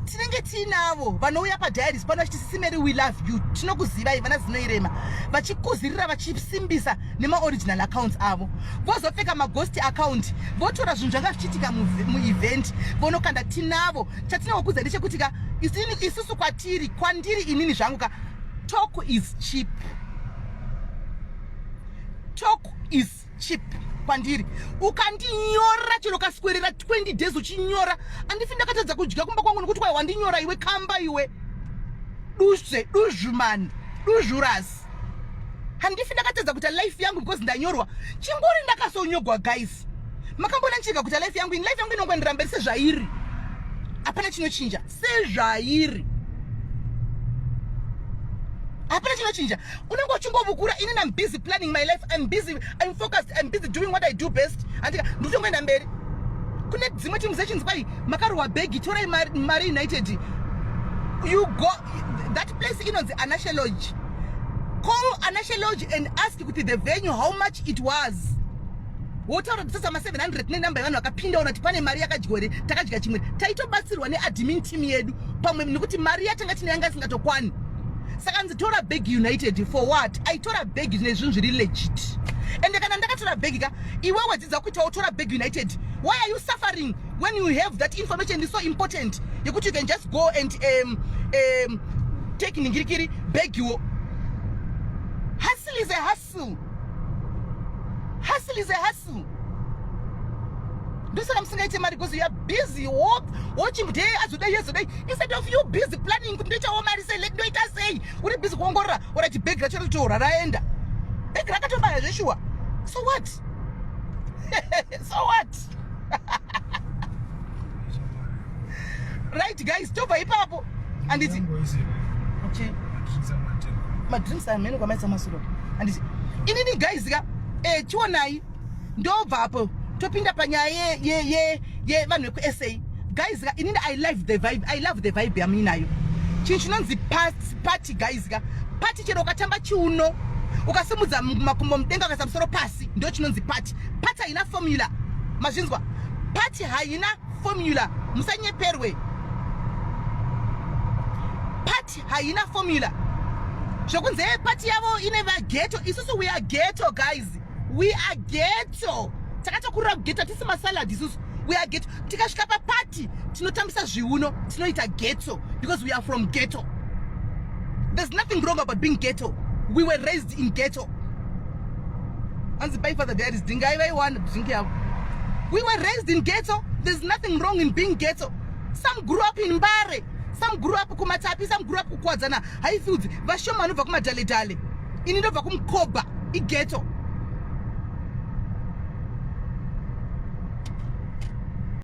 tinenge tiinavo vanouya paDiaries pano vachiti, "Sis Mary, we love you, tinokuzivai," vana Zinoirema vachikuzirira, vachisimbisa nemaoriginal accounts avo, vozopfeka maghost account, votora zvinhu zvanga zvichiitika muevent vonokanda. Tinavo. Chatinongokudza ndechekuti ka, isusu kwatiri, kwandiri inini zvangu ka, talk is cheap, talk is cheap kwandiri. Ukandinyora chero ukaswerera 20 days uchinyora, andifi ndakatadza kudya kumba kwangu nekuti kwai wandinyora iwe kamba, iwe duzve, duzvumani, duzvurasi. Handifi ndakatadza kuita life yangu because ndanyorwa. Chingori ndakasonyogwa, guys, makambona ndichirega kuita life yangu? Ini life yangu inongoendera mberi sezvairi, hapana chinochinja. Sezvairi, hapana chinochinja. Unenge uchingovukura. Inini I'm busy planning my life, I'm busy, I'm focused, I'm busy doing what I do best. Andika ndikutongoenda mberi. Kune dzimwe team sessions kwai makarohwa bhegi, torai Mari United. You go that place inonzi Anashe Lodge. Call Anashe Lodge and ask kuti the venue, how much it was. Wotaura kuti sasa ma700 nenamba yevanhu vakapinda, ona kuti pane mari yakadyiwa here. Takadya chimwe, taitobatsirwa neadmin team yedu pamwe, nekuti mari yatanga tine yanga isingatokwanyi. Saka nzi tora bag United for what? Aitora bhegi nezvinhu zviri legit. Ende kana ndakatora bhegi ka, iwewe dzidza kuita utora bag United. Why are you suffering when you have that information is so important yekuti you can just go and take ningirikiri bhegiwo? Hustle is a hustle, hustle is a hustle. Ndosaka musingaite mari, because you are busy watching kuti hey, azodai, azodai, instead of you busy planning kuti ndoitawo mari sei, let ndoita sei. Uri busy kuongorora orati bhegi racho ritoora raenda, bhegi rakatobaya zveshuwa. So what? So what? Right guys, tobva ipapo, handiti? Madrinks amene kwamaisa masuro, handiti? Inini guys ka, chionai, ndobvapo topinda panyaya yevanhu vekuSA. Guys ka, inini I love the vibe, I love the vibe yamuinayo. Chinhu chinonzi party, guys ka, party chero ukatamba chiuno, ukasimudza makumbo mudenga, ukaisa musoro pasi, ndo chinonzi party. Party haina formula, mazvinzwa? Party haina formula, musanyeperwe. Party haina formula. Zvokunzi e party yavo ine vaghetto, isusu we are ghetto, guys, we are ghetto. Takatokurira kughetto, hatisi masalad isusu, we are ghetto. Tikasvika paparty tinotambisa zviuno, tinoita ghetto because we are from ghetto. There's nothing wrong about being ghetto. We were raised in ghetto. Anzi pai Father Diaries dingai vaiwana drink yavo. We were raised in ghetto. There's nothing wrong in being ghetto. Some grew up in Mbare, some grew up kuMatapi, some grew up kuKwadzana, Highfields. Vashoma vanobva kuMadhaledhale. Ini ndobva kuMukobha, ighetto.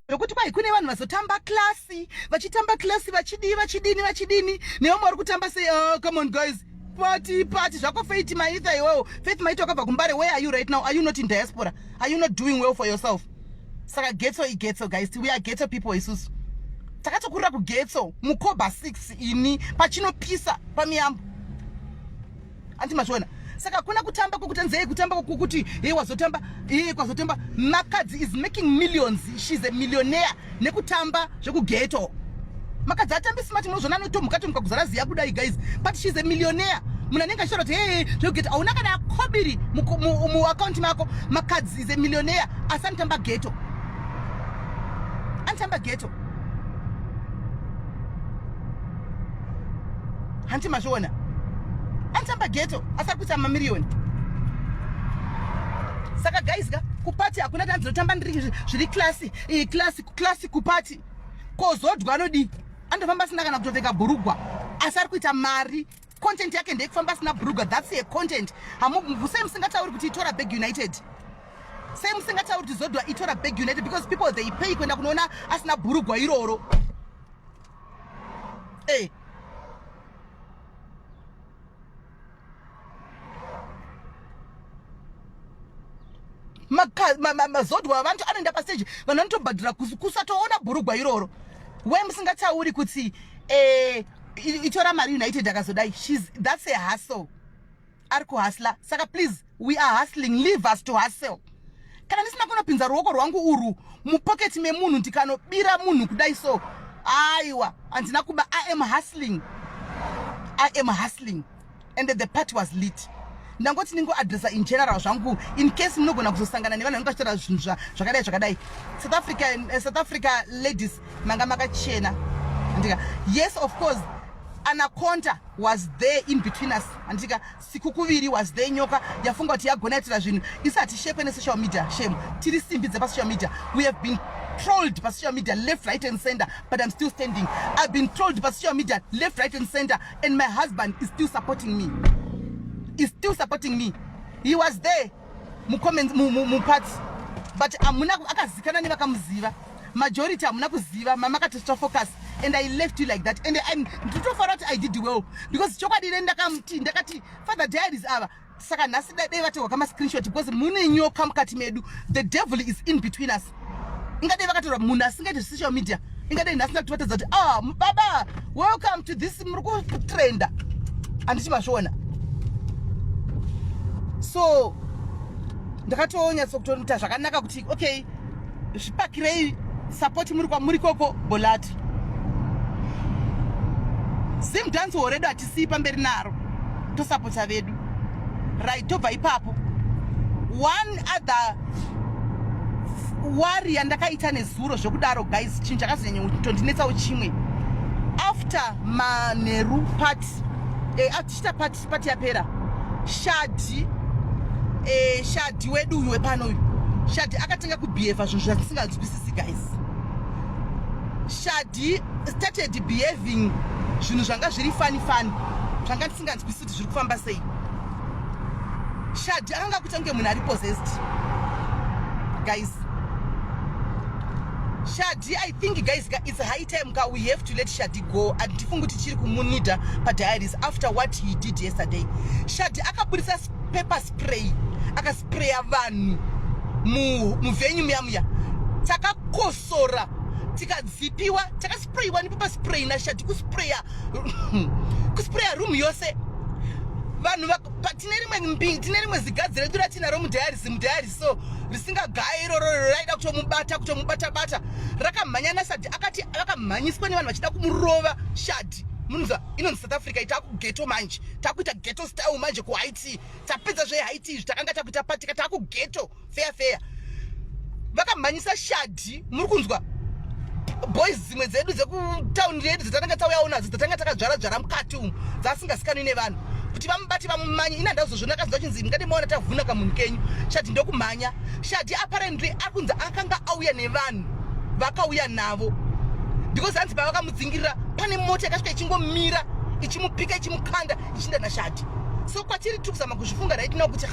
Nokuti kwai kune vanhu vazotamba class, vachitamba class, vachidii, vachidini, vachidini, nevamwe vari kutamba sei. Oh, come on guys, party party zvako. Faith Maitha, iwewo Faith Maitha wakabva kuMbare. Where are you right now? Are you not in diaspora? Are you not doing well for yourself? Saka ghetto ighetto, guys. We are ghetto people isusu. Takatokurira kughetto, Mukoba 6, ini pachinopisa pamiyambo, anti mazviona? Saka kuna kutamba kwekuti nzei, kutamba kwokuti hei wazotamba, hei kwazotamba. Makadzi is making millions, she's a millionaire nekutamba zvekughetto. Makadzi atambi smart, munozvona anotomuka tomuka kuzara ziya kudai, guys, but she's a millionaire. Munhu anenge achitaura kuti hei zvekughetto, hauna kana kobiri muakaunti mako. Makadzi is a millionaire, asi anotamba ghetto, anotamba ghetto, hanti mazviona? Anotamba ghetto, asi ari kuita mamiriyoni. Saka guys ka kupati hakuna tanzi ndotamba ndiri zviri class, iyi class, class kupati. Kozodwa anodii? Anotofamba asina kana kutopfeka bhurugwa asi ari kuita mari. Content yake ndeyekufamba asina bhurugwa, that's a content. Sei musingatauri kuti itora bag United? Sei musingatauri kuti Zodwa itora bag United? Because people they pay kuenda kunoona asina bhurugwa iroro. Hey. Mazodwa avantu anoenda pastage, vanhu vanotobhadhira kusatoona bhurugwa iroro. We musingatauri kuti eh, itora mari United akazodai. That's a hustle, ari kuhustla. Saka please, we are hustling, leave us to hustle. Kana ndisina kunopinza ruoko rwangu urwu mupoketi memunhu ndikanobira munhu kudai, so aiwa, handina kuba. I am hustling, I am hustling. And the party was lit. Ndangoti ndingoadresa in general zvangu, in case munogona kuzosangana nevanhu vanenge vachitaura zvinhu zvakadai zvakadai. South Africa, South Africa ladies, manga makachena, andika? Yes, of course, Anaconda was there in between us, andika? Sikukuviri was there. Nyoka yafunga kuti yagona itira zvinhu. Isi hatishekwe nesocial media, shame. Tiri simbi dzepasocial media. We have been trolled pasocial media left, right and center, but I'm still standing. I've been trolled pasocial media left, right and center, and my husband is still supporting me, is still supporting me. He was there mucomments, muparty, but hamuna akazikana nevakamuziva. Majority hamuna kuziva. Mama akati focus, and I left you like that. And nditofanira kuti I did well, because chokwadi ine ndakamuti, ndakati Father Diaries ava. Saka nhasi dai vatorwa kamascreenshot, because mune nyoka mukati medu. The devil is in between us. Ingadai vakatorwa munhu asingaiti social media, ingadai nhasi ndakutivatadza kuti, ah, baba, welcome to this, muri kutrenda, handiti mazviona? So ndakatonyatsokutoita zvakanaka kuti okay, zvipakirei support muri kwamuri koko. Bolati Zim dance redu hatisii pamberi naro, tosapota vedu, right? Tobva ipapo. One other worry yandakaita nezuro zvekudaro, guys, chinhu chakazonyanya kutondinetsawo chimwe after manheru party, tichita party, party yapera, Shadi, Shadi wedu uyu wepano uyu, Shadi akatanga kubehava zvinhu zvatisingazwisisi, guys. Shadi started behaving zvinhu zvanga zviri funny funny, zvanga tisinganzwisisi kuti zviri kufamba sei. Shadi akanga kuita kunge munhu ari possessed, guys. Shadi, I think, guys, it's high time ka we have to let Shadi go. Handifungi kuti chiri kumunida padiaries after what he did yesterday. Shadi akabudisa pepper spray, akaspraya vanhu muvenue muya muya. Takakosora, tikadzipiwa, takasprayiwa nepepper spray naShadi, kuspraya, kuspraya room yose. Vanhu tine rimwe mbi, tine rimwe zigadzi redu ratinaro mudiaries, mudiaries so risingagayi iroro raida kutomubata, kutomubata-bata. Rakamhanya naShadi, akati vakamhanyiswa nevanhu vachida kumurova Shadi. Munonzwa inonzi South Africa, itakughetto manje, takuita ghetto style manje kuHit. Tapedza zveHit izvi, takanga takuita patika, takughetto fair fair. Vakamhanyisa Shadi, muri kunzwa? Boys dzimwe dzedu dzekutauni redu dzatananga tauyawo nadzo, dzatanga takadzvara dzvara mukati umu, dzasingasikanwi nevanhu, kuti vamubate vamumanye. Ina ndazozvona akazwa chinzi mungade maona tavhuna kamunhu kenyu. Shadi ndokumhanya. Shadi apparently ari kunzi akanga auya nevanhu vakauya navo, because hanzi pavakamudzingirira pane mota yakasvika ichingomira, ichimupika, ichimukanda, ichinda naShadi. So kwatiri tiri kuzama kuzvifunga right now kuti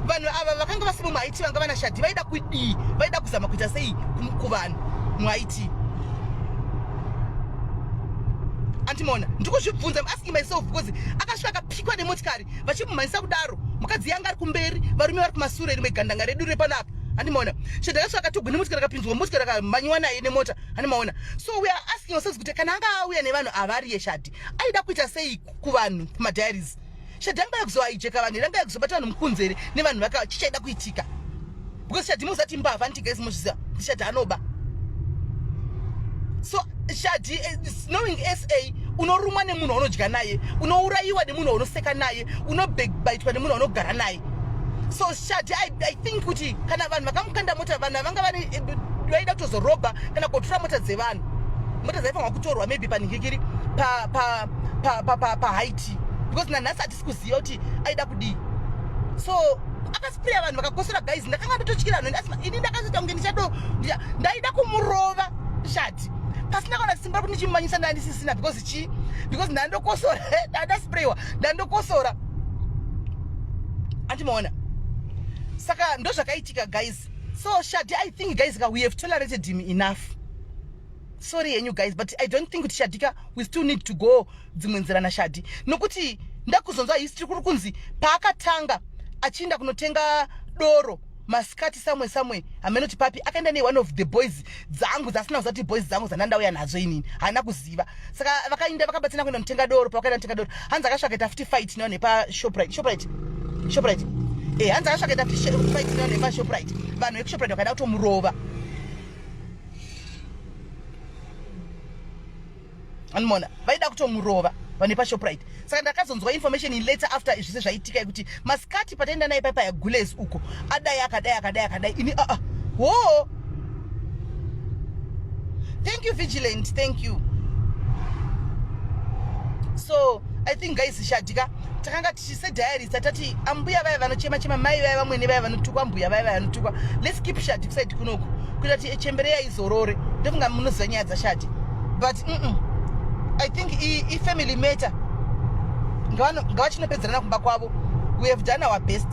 vanhu ava vakanga vasimo muHit, vanga vana Shadi, vaida kudii? Vaida kuzama kuita sei kuvanhu muHit? Andimona, ndikuzvibvunza, I'm asking myself, because akasvika akapikwa nemotikari vachimumhanyisa kudaro. Mukadzi yanga ari kumberi, varume vari kumasure, rimwe gandanga redu repanapa, handimaona? Shadi akasvika akatogwa nemotikari, akapinzwa motikari, akamhanyiwa naye nemota, handimaona? So we are asking ourselves kuti kana anga auya nevanhu avari yeshadi, aida kuita sei kuvanhu kumadiaries? Shadi anga yakuzoaijeka vanhu here? Anga yakuzobata vanhu mukunzere nevanhu vaka? Chichaida kuitika? Because Shadi muzati mbavha, ndiguys mozviziva kuti Shadi anoba. So Shadi, knowing sa unorumwa nemunhu waunodya naye, unourayiwa nemunhu waunoseka naye, unobaitwa nemunhu waunogara naye. So Shadi, I think kuti kana vanhu vakamukanda mota, vanhu vanga vane vaida kutozorobha kana kutora mota dzevanhu, mota dzaifanirwa kutorwa maybe panhikikiri paHit, because nanhasi hatisi kuziva kuti aida kudii. So Akaspreya vanhu vakakosora guys. Ndakanga ndototyira vanhu asima ini ndakazoita kunge ndichado ndaida kumurova shati. Pasina kana simba rekuti ndichimumanyisa ndandisisina because chii? Because ndandokosora ndandaspreyiwa ndandokosora. Andimaona. Saka ndozvakaitika guys. So Shadi, I think guys we have tolerated him enough. Sorry henyu guys, but I don't think kuti Shadika we still need to go dzimwe nzira naShadi. Nokuti ndakuzonzwa history kuri kunzi paakatanga achiinda kunotenga doro masikati samwe samwe hameno kuti papi akaenda ne one of the boys dzangu dzasina kuziva kuti boys dzangu dzandandauya nadzo inini haana kuziva. Saka vakaenda vakabatsirana kuenda kunotenga doro. Pavakaenda kunotenga doro hanzi akasvaka ita futi fight nevanhu vepaShoprite. Shoprite, Shoprite, eh, hanzi akasvaka ita futi fight nevanhu vepaShoprite. Vanhu vekuShoprite vakaida kutomurova. Anmona vaida kutomurova vanhu vepaShoprite. Saka ndakazonzwa information in later after zvese zvaitika yekuti masikati pataenda naye paipa yagules uko adai akadai akadai akadai ini aa wo. Thank you Vigilant, thank you. So I think guys Shadika takanga tichise diaries tatati ambuya vaya vanochema chema mai vaya vamwene vaya vanotukwa mbuya vaya vaya vanotukwa, let's keep Shadi kuside kunoku kuita kuti chembere yaizorore. Ndofunga munoziva nyaya dzaShadi, but I think ifamily matter. Ngavachinopedzerana kumba kwavo. We have done our best.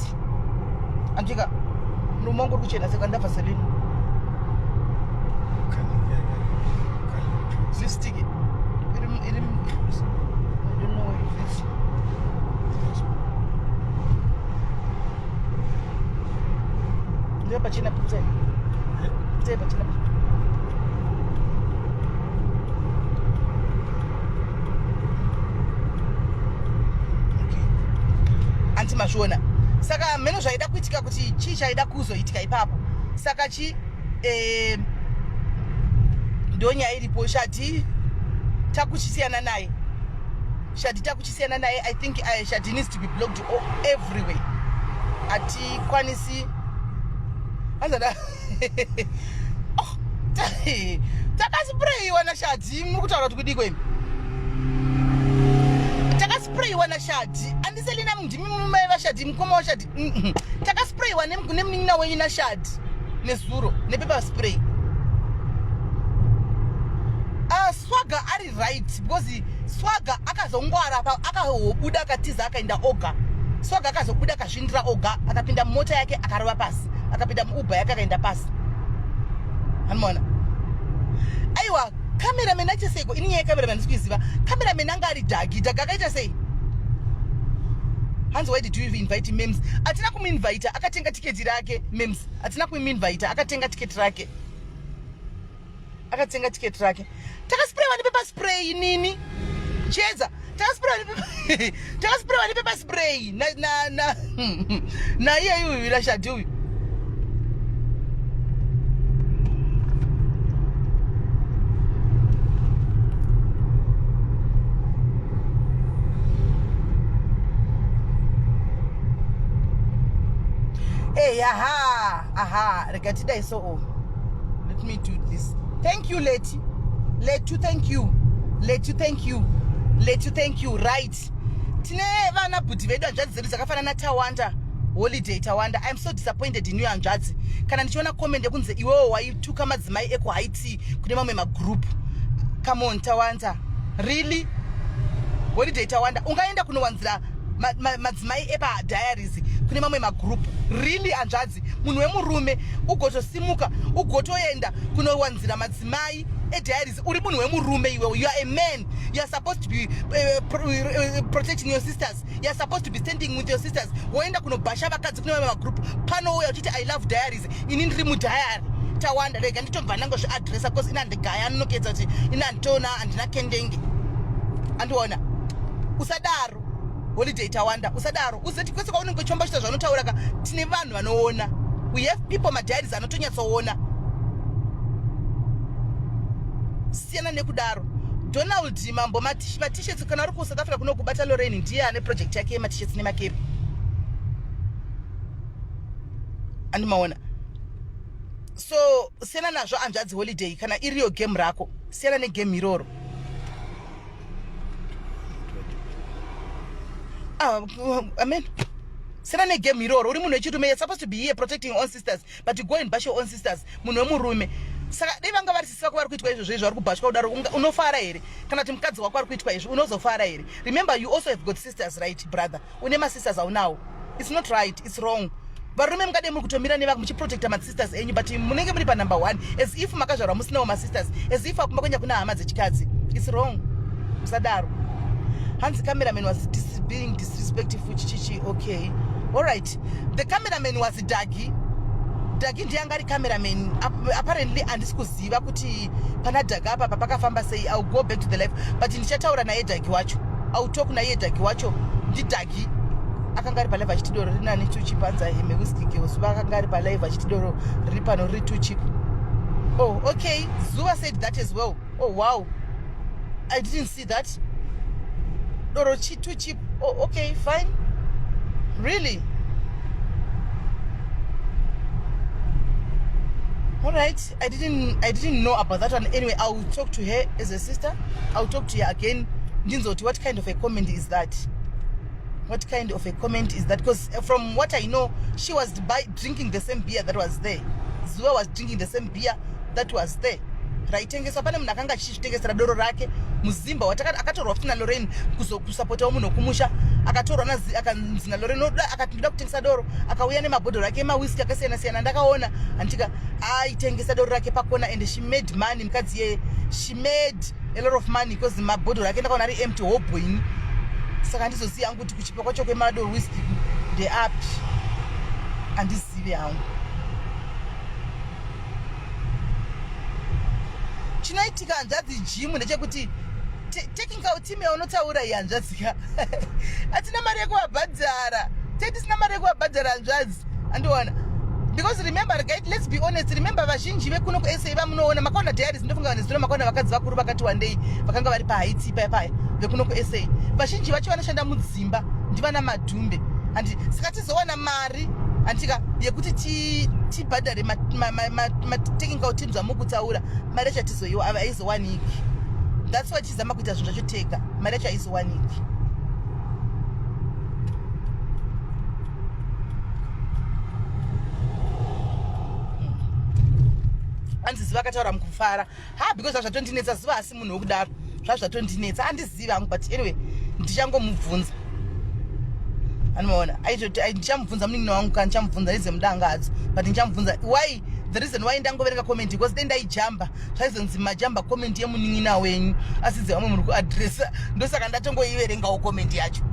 Andika murume wangu uri kuchena seka ndabva selini. Lipstick iri I don't know where it is. Ndiyo pachena putsai. Putsai pachena. Okay. Anti mazviona. Saka mheno zvaida kuitika kuti chii chaida kuzoitika ipapo. Saka chi ndo nyaya iripo. Shadi takuchisiyana naye. Shadi takuchisiyana naye. I think Shadi needs to be blocked everywhere. Atikwanisi anzada. Oh, takasprayiwa naShadi. Muri kutaura kuti kudiko imi? Takasprayiwa naShadi. Andiselina ndimi mai vaShadi, mukoma waShadi. Takasprayiwa nemunin'ina wenyu naShadi nezuro nepepper spray. Swaga ari right because Swaga akazongwara akazobuda akatiza akaenda oga. Swaga akazobuda akazvindira oga, akapinda mumota yake akarova pasi, akapinda muUber yake akaenda pasi. Anomaona aiwa cameraman aite seiko? Ini nyaya yecameraman ndisi kuiziva. Cameraman anga ari Dhagi. Dhagi akaita sei? Hanzi why did you invite mems? Hatina kumuinvita, akatenga tiketi rake. Mems hatina kumuinvita, akatenga tiketi rake, akatenga tiketi rake. Takasprayiwa nepepper spray nini Chiedza. Takasprayiwa nepepper spray naiye uyu naShadi uyu. Hey, aha aha, rega tidai. So oh, let me do this. Thank you Leti. Letu, thank you. Letu, thank you. Letu, thank you. Right, tine vana bhudhi vedu, hanzvadzi dzedu dzakafanana naTawanda Holiday. Tawanda, I'm so disappointed in you hanzvadzi. Kana ndichiona comment yekunzi iwewo waituka madzimai ekuHaiti kune mamwe magroup, come on Tawanda, really? Holiday Tawanda, ungaenda kunowanzira madzimai epadiaries kune mamwe magroup? Really hanzvadzi, munhu wemurume ugotosimuka ugotoenda kunowanzira madzimai ediaries? Uri munhu wemurume iwewe. You are a man. You are supposed to be protecting your sisters. You are supposed to be standing with your sisters. Woenda kunobhasha vakadzi kune mamwe magroup, panouya uchiti I love diaries, ini ndiri mudiary. Tawanda, rega nditobva ndangozviadresa because ina handigaya anonoketsa kuti ina handitoona handina kendenge andiona. Usadaro Holiday Tawanda, usadaro. Uzoti kwese kwaunenge uchifamba uchita zvaunotaura ka, tine vanhu vanoona. We have people madiaries anotonyatsoona. Siyana nekudaro. Donald Mambo, matishets kana uri kuSouth Africa kuno kubata Lorraine, ndiye ane project yake yematishets nemakepi. Andimaona. So siyana nazvo hanzvadzi Holiday. Kana iriyo game rako, siyana negame iroro. Ah, amen. Siyana negame iroro. Uri munhu wechirume, you're supposed to be here protecting your own sisters, but you go and bash your own sisters. Munhu wemurume. Saka dai vanga vari sisi vako vari kuitwa izvozvo izvo vari kubhashwa kudaro, unofara here? Kana kuti mukadzi wako ari kuitwa izvi, unozofara here? Remember you also have got sisters, right brother? Une masisters aunawo. It's not right, it's wrong. Varume mungadai muri kutomira nevako muchiprotecta masisters enyu, but munenge muri panumber one as if makazvarwa musinawo masisters, as if akumba kwenyu hakuna hama dzechikadzi. It's wrong. Musadaro. Hanzi cameraman was being disrespectful chichichi. Okay, all right, the cameraman was Dagi. Dagi ndiye anga ari cameraman. Apparently handisi kuziva kuti pana Dagi apa pakafamba sei. Ill go back to the life, but ndichataura naye Dagi wacho. Ill talk naye Dagi wacho. NdiDagi akanga ari palive achiti doro rinani too cheap. Hanzi heme whisky girl Zuva akanga ari palive achiti doro riri pano riri too cheap. Oh, okay, Zuva said that as well. Oh wow, I didn't see that. Doro too cheap. Oh, okay, fine. Really? All right, I didn't know about that one. Anyway, I'll talk to her as a sister. I'll talk to her again ndinzoti what kind of a comment is that. What kind of a comment is that? Because from what I know, she was drinking the same beer that was there. Zuva was drinking the same beer that was there raitengeswa. Pane munhu akanga achizvitengesera doro rake muzimba akatorwa futi naLoren kuzokusapotawo munhu wekumusha. Akatorwa akanzi naLoren akati ndoda kutengesa doro. Akauya nemabhodhoro ake emawiski akasiyana siyana. Ndakaona handitika aitengesa doro rake pakona, and she made money. Mukadzi iyeye, she made a lot of money because mabhodhoro ake ndakaona ari empty hobhoini. Saka handizozivi hangu kuti kuchipa kwacho kwemadoro whisky ndeapi, handizivi hangu. Chinoitika, hanzvadzi jimu, ndechekuti technical team yaunotaura iyi, hanzvadzika, hatina mari yekuvabhadhara. Tetisina mari yekuvabhadhara, hanzvadzi, andiona. Because remember guys, let's be honest, remember vazhinji vekuno kuSA vamunoona, makaona diaries, ndofunga vanhu makaona vakadzi vakuru vakati wandei vakanga vari pahaiti paya paya vekuno kuSA. Vazhinji vacho vanoshanda mudzimba, ndivana madhumbe handi. Saka tizowana mari, handika, yekuti tibhadhare matechnical teams amukutaura, mari yacho hatizoiwa, haizowaniki. That's why tichizama kuita zvinhu zvacho tega. Mari yacho haizowaniki. Hanzi Zuva akataura mukufara. Ha, because zvazvatondinetsa, Zuva asi munhu wekudaro. Zvazvatondinetsa, handizivi hangu, but anyway ndichangomubvunza. Anomaona, ndichamubvunza munin'ina wangu kana ndichamubvunza nezemudanga hadzo, but ndichamubvunza why. The reason why ndangoverenga comment, because dai ndaijamba zvaizonzi majamba comment yemunin'ina wenyu, asi dzevamwe muri kuadresa. Ndosaka ndatongoiverengawo comment yacho,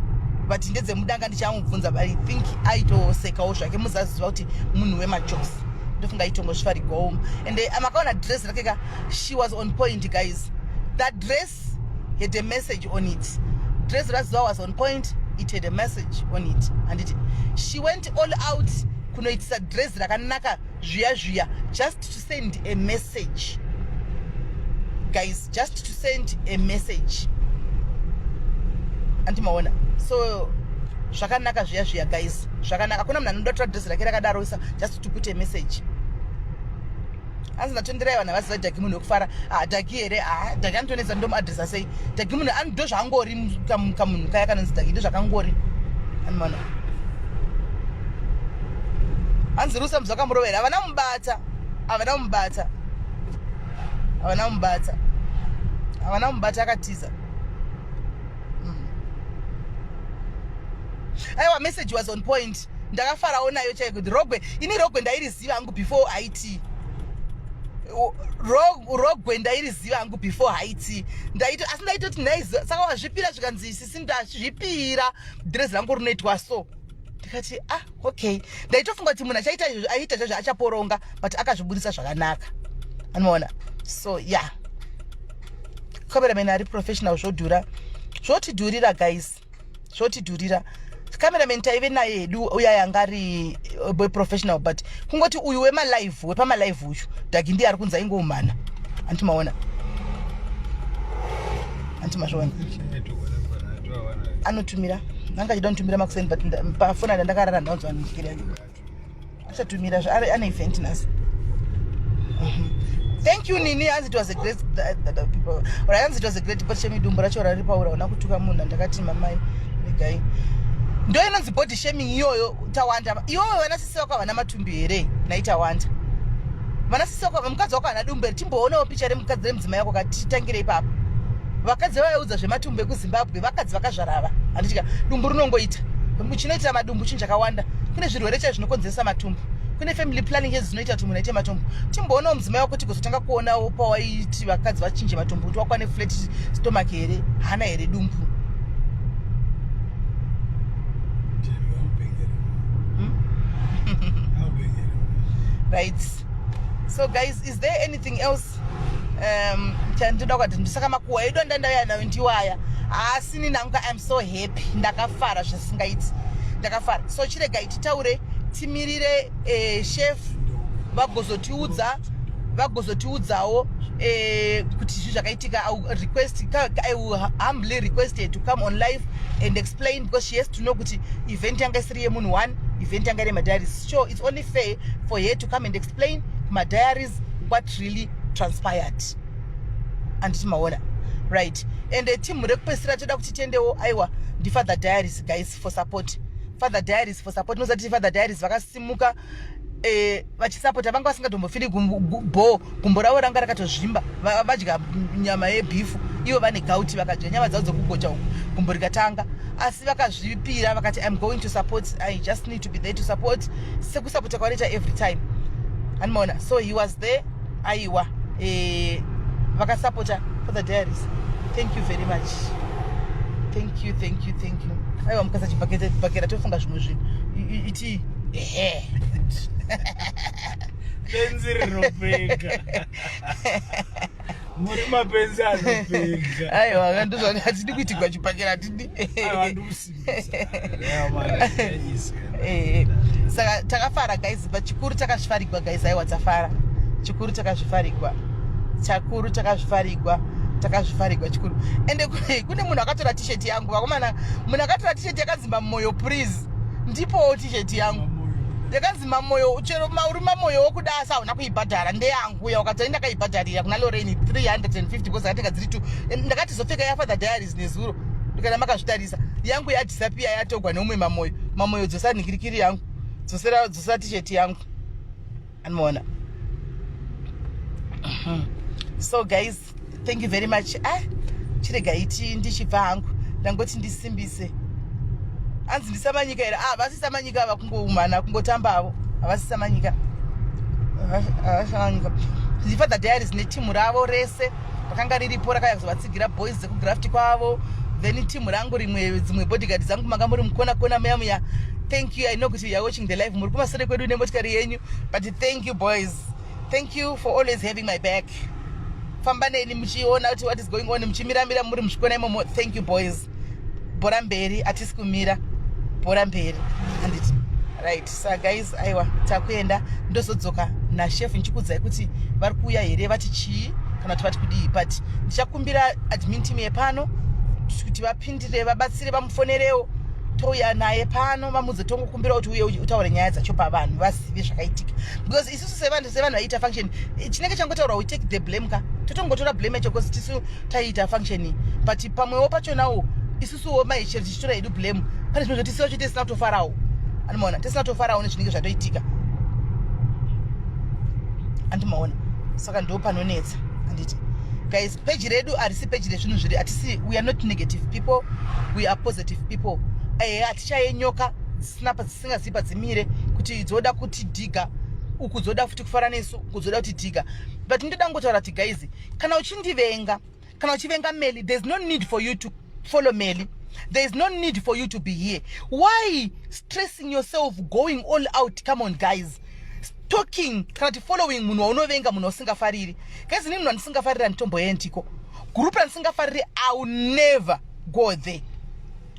but ndedzemudanga. Ndichamubvunza, but I think aitosekawo zvake. Muzaziva kuti munhu wemajokes, ndofunga aitongozvifarigwawo. And makaona dress rake ka, she was on point, guys. That dress had a message on it. Dress raZuva was on point. It had a message on it, handiti? She went all out kunoitisa dress rakanaka zviya zviya, just to send a message, guys, just to send a message. Andimaona? So zvakanaka zviya zviya, guys, zvakanaka. Hakuna munhu anoda kutora dress rake rakadaro isa just to put a message. Hanzi ndatonderai vanhu havaziva Dhagi munhu wekufara. Ah, Dhagi here? Ah, Dhagi anotonetsa. Ndomuadresa sei Dhagi? Munhu ndo zvaangori kamunhu kaya kanonzi Dhagi, ndo zvakangori. Anomaona, hanzi Rusa muzvakamurovera. Havana mubata, havana mubata, havana mubata, havana mubata, akatiza. Aiwa, message was on point. Ndakafarawo nayo chaiko kuti rogwe. Ini rogwe ndairiziva hangu before it. Rogwe ndairiziva hangu before haiti. Ndaito, asi ndaitoti ndaiziva. Saka wazvipira, zvikanzi sisi ndazvipira, dhirezi rangu rinoitwa so. Ndikati ah, okay. Ndaitofunga kuti munhu achaita izvozvo, aiita zvazvo achaporonga, but akazvibudisa zvakanaka. Anoona? So yeah, cameraman ari professional zvodhura, zvotidhurira, guys, zvotidhurira. Cameraman taive naye hedu uya yanga ari professional, but kungoti uyu wemalive, wepamalive uyu Dhagi, ndiye ari kunzi aingomhana. Andimaona? Antimazviona? Anotumira, anga achida kutumira makuseni, but pafoni ada ndakarara, ndaunzwa nikiri achatumira. Ane event nhasi. Thank you, Nini. Hanzi it was a great people. Hanzi it was a great, but shemi dumbu racho rari paura una kutuka munhu. Ndakati mamai regai. Ndo inonzi body shaming iyoyo, Tawanda. Iwowe vana sisi vako havana matumbi here? Nhai Tawanda, vana sisi vako, mukadzi wako hana dumbu here? Timboonawo picha remukadzi, remudzimai wako, katitangire ipapo. Vakadzi vaiudza zvematumbu ekuZimbabwe, vakadzi vakazvarava, handitika? Dumbu rinongoita, chinoitira madumbu chinhu chakawanda. Kune zvirwere chaizvo zvinokonzeresa matumbu, kune family planning chezi dzinoita kuti munhu aite matumbu. Timboonawo mudzimai wako, tigozotanga kuonawo pawaiti vakadzi vachinje matumbu kuti wakwane flat stomach here, hana here dumbu? Right, so guys, is there anything else chandoda kwati? Ndisaka makuhwa edu andandauya nayo ndiwaya, asi ninangu I'm so happy, ndakafara zvisingaiti, ndakafara. So chiregai titaure, timirire chef vagozotiudzawo kuti zvi zvakaitika. I will humbly request her to come on live and explain, because she has to know kuti event yanga isiri yemunhu one, event yanga iri madiaries. Sure, it's only fair for her to come and explain kumadiaries what really transpired, anditi maona? Right, and team rekupedzisira toda kuti tiendewo, aiwa, ndiFather Diaries, guys, for support. Father Diaries for support. Nozati Father Diaries vakasimuka vachisapota, vanga vasingatombofili bo, gumbo ravo ranga rakatozvimba. Vadya nyama yebhifu, ivo vane gauti, vakadya nyama dzavo dzekugocha uku, gumbo rikatanga. Asi vakazvipira, vakati, "I'm going to support. I just need to be there to support," sekusapota kwavanoita every time, animaona? So he was there. Aiwa, vakasapota. Father Diaries, thank you very much, thank you, thank you, thank you. Aiwa, mukasachibhakera tofunga zvimwe zvinhu. Iti ehe. Benzi rinopega, muri mapenzi anopega. Aiwa, ndozva hatidi kuitigwa chibhakera, hatidi. Aiwa, ndikusimbisa. Saka takafara, guys, but chikuru takazvifarigwa, guys. Aiwa, tafara. Chikuru takazvifarigwa, chakuru takazvifarigwa, takazvifarigwa chikuru. Ende kune munhu akatora T-shirt yangu, vakomana. Munhu akatora T-shirt yakanzi "Mamoyo please", ndipowo T-shirt yangu yakanzi "Mamoyo". Chero uri mamoyo wokuda, asi hauna kuibhadhara, ndeyangu yaukati ndakaibhadharira kuna Lorraine 350, because akatenga dziri two. Ndakati zopfeka yaFather Diaries nezuro, kana makazvitarisa, yangu yadisappear, yatogwa neumwe mamoyo. Mamoyo, dzosa nhikirikiri yangu, dzosera, dzosa T-shirt yangu, anoona? So guys, thank you very much. Ah, chiregai ti ndichibva hangu, ndangoti ndisimbise. Anzi ndisamanyika here? Ah, vasisamanyika ava kungoumana, kungotambavo, havasisamanyika, havasisamanyika. NdiFather Diaries netimu ravo rese rakanga riripo, rakauya kuzovatsigira, boys dzekugraft kwavo. Then timu rangu rimwe, dzimwe bodyguard dzangu, manga muri mukona kona muya muya. Thank you. I know kuti you are watching the live, muri kumasure kwedu nemotikari yenyu, but thank you, boys. Thank you for always having my back. Famba neni muchiona kuti what is going on, muchimiramira muri muchikona imomo. Thank you, boys. Bhora mberi, hatisi kumira, bhora mberi, handiti? Right, so guys, aiwa, takuenda. Ndozodzoka nachef ndichikuudzai kuti vari kuuya here, vati chii, kana kuti vati kudii. But ndichakumbira admin team yepano kuti vapindire, vabatsire, vamufonerewo, touya naye pano, vamudze, tongokumbira kuti uye utaure nyaya dzacho pavanhu, vazive zvakaitika, because isusu sevanhu vaiita function, chinenge changotaurwa, we take the blame ka, totongotora blame yacho, because tisu taiita function. But pamwewo pachonawo isusuwo maichero tichitora hedu blame, pane zvimwe zvoti sivacho tisina kutofarawo, anomaona? Tisina kutofarawo nezvinenge zvatoitika, andimaona? Saka ndo panonetsa, handiti? Guys, peji redu harisi peji rezvinhu zviri, hatisi, we are not negative people, we are positive people. Ehe, hatichaye nyoka dzisina dzisingazivi padzimire, kuti dzoda kutidhiga uku, dzoda futi kufara nesu uku, dzoda kutidhiga. But ndoda ngotaura kuti guys, kana uchindivenga, kana uchivenga Meli, there's no need for you to follow Meli, there is no need for you to be here. Why stressing yourself, going all out? Come on, guys, talking kana kuti following munhu waunovenga, munhu wausingafariri. Guys, ini munhu wandisingafariri handitomboendiko. Group randisingafariri, I will never go there,